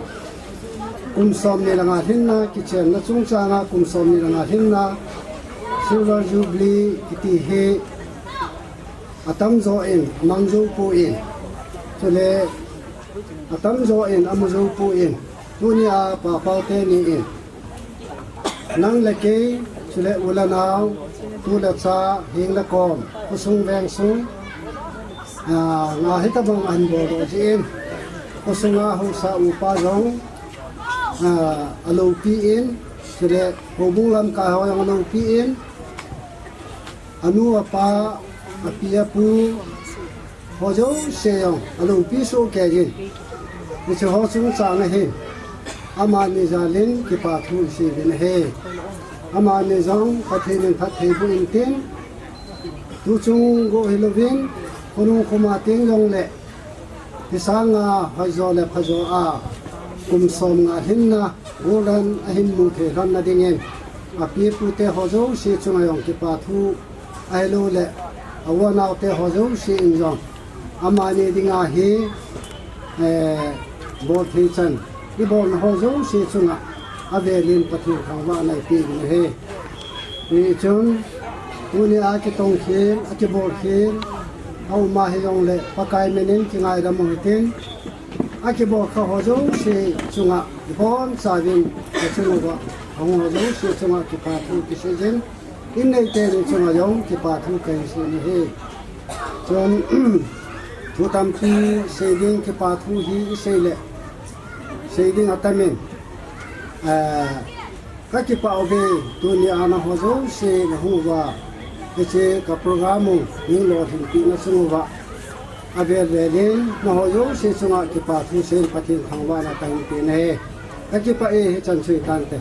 kum som ni le nga lhinna, kichenna chungchanga kum som ni le nga lhinna, Silver Jubilee kiti hi atamjo in amang jou poi, chule atamjo in amu jou poi, tunia Pau Pau teni in, nang le kei, chule u le nao, tu le cha, heng le kom, khosung vengsung, ah, nga hitabang ahin bol doh jeh in, khosunga haosa upa jong, ah, aloupi in, chule houbung lamkai ho jong aloupi in, anu apa, api apu, ho jouse jong aloupi sohkei in, hiche ho chungchang ahin, amani jal in kipa thu isei uvin ahi. Amani jong Pathen in phatthei boh intin, tuchung go hilouvin, khonung khoma teng jongle, hisanga hoijo le phajo a kum som nga lhinna, golden ahin mu thei lhonna dingin, api apute ho jouse chunga jong kipa thu, ahilouleh a u a naote ho jouse in jong, amani dinga hi, eh, bol thei chan, ibolna ho jouse chunga avel in Pathen thangvahna ipeh ding ahi. Hichun, tunia kitongkhel, akibolkhel aum a hijongle, Pakai min in kingaidam u hitin, akibolkha ho jouse chunga, ibonchauvin achung uva ahung ho jouse chunga kipa thu kisei jin, in neiteni chunga jong kipa thu kahin sei in ahi. Chun, thu tampi sei ding, kipa thu hi isei le sei ding atamin, ah, kakipah uve, tunia nangho jouse nahung uva, hiche ka program u, nilolhinpina chung uva, avel vel in nangho jouse chunga kipa thu seiyin Pathen thangvahna kahin pe ahi. Kakipah e, hichan chu hitante.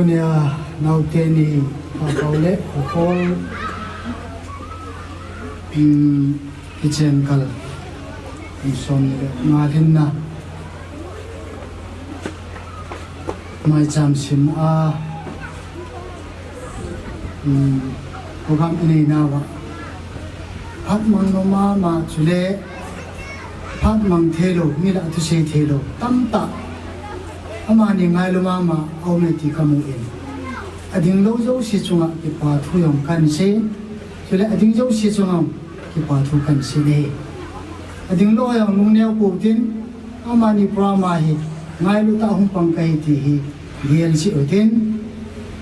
Tunia naote ni, Papau le Khokol, um, kichen kal, um, som ni le nga lhinna, maicham sim a, um, program inei nauva, phat mang nom mama chule, phat mang thei lou, mi lah thusei thei lou tamtah, amani ngailu mama aume ti kamu in, ading lou jouse chunga kipa thu jong kahin sei, chule ading jouse chunga kipa thu kahin sei e. Ading lou jong lungneo pou tin, amani program a hi ngailu tah a hung pang kahi ti hi gel cheh utin,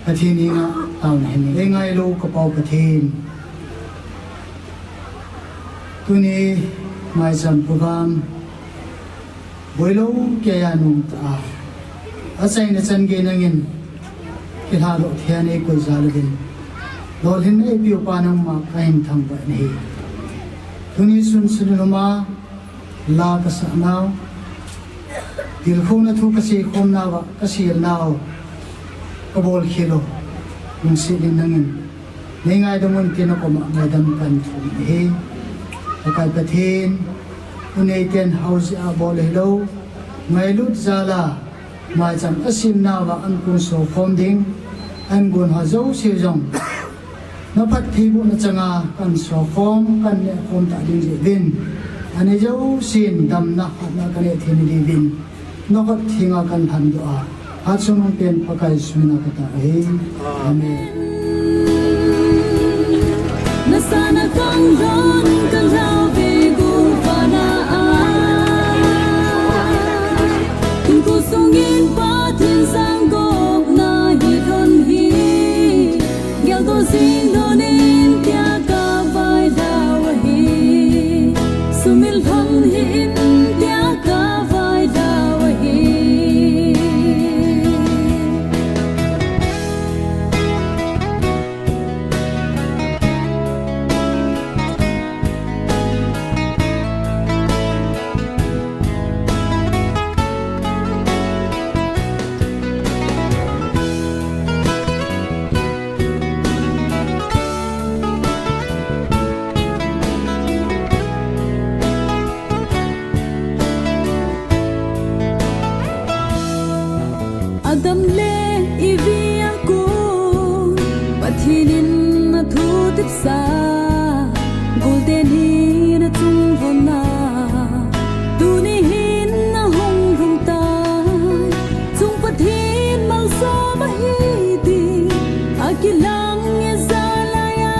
Pathen henga taona hin nei ngailu ka Pau Pathen. Tuni maicham program boilou keiya nom tah a, achaina chan gei nangin kilhadoh thei a neikoi jal uvin, lolhinna eipeu Pa nangma kahin thangvah in ahi. Tuni sun sun lhum a la kasah nau, tilkhouna thu kasei khom nauva kasel nau, kabol khel u, lungset in nangin nei ngaidam un tin nakoma ngaidam kahin thum ahi. Pakai Pathen, unei ten hao jeh a bol hilou, ngailut jal a maicham asim nauva ankong sokhom ding, angon ho jouse jong naphattheibohna changa kahin sokhom, kahin nehkhom tah ding jeh uvin, anei jousen damna hatna kaneh thei na diuvin, nakhut thenga kahin lhandoh a, hatsung nung pen Pakai Jesu mina katao ahi. Amen. Nasana kanglhon kalhau ve gulvana a, hinkho sungin Pathen sanggopna hi lhon hi, geldoh jing lhon in tia kavailhau ahi. Sumil lhon hih in tia kavailhau ahi. Adam le Evi a kon Pathen in athutepsa, gol teni in achunglhon a, tuni hin ahung lhung tai. Chung Pathen malsom ahi ti akilang e jalai a,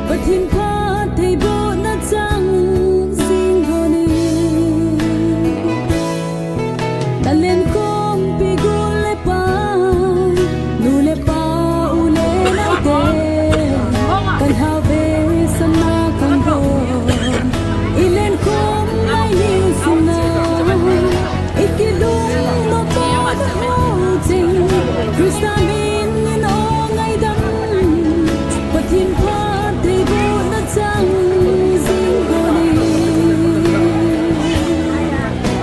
Pathen phattheibohna chang jing lhon in. Nalen khompi gol le pai, nu le pa, u le nao te, kalhau ve sana kanglhon. Ilen khom lai ni suna, ikilungmo tah a hou jing, Christa min in o ngaidam, Pathen phattheibohna chang jing lhon in.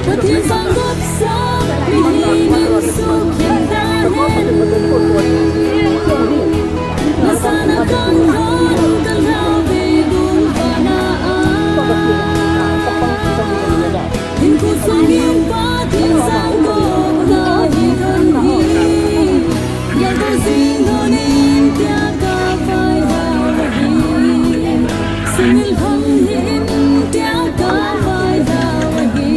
Pathen sanggop sa mihem in sukhen tahen. Nasana kanglhon kalhau ve gulvana a, hinkho sungin Pathen sanggopna hi lhon hi, geldoh jing lhon in tia kavailhau ahi. Sumil lhon hih in tia kavailhau ahi.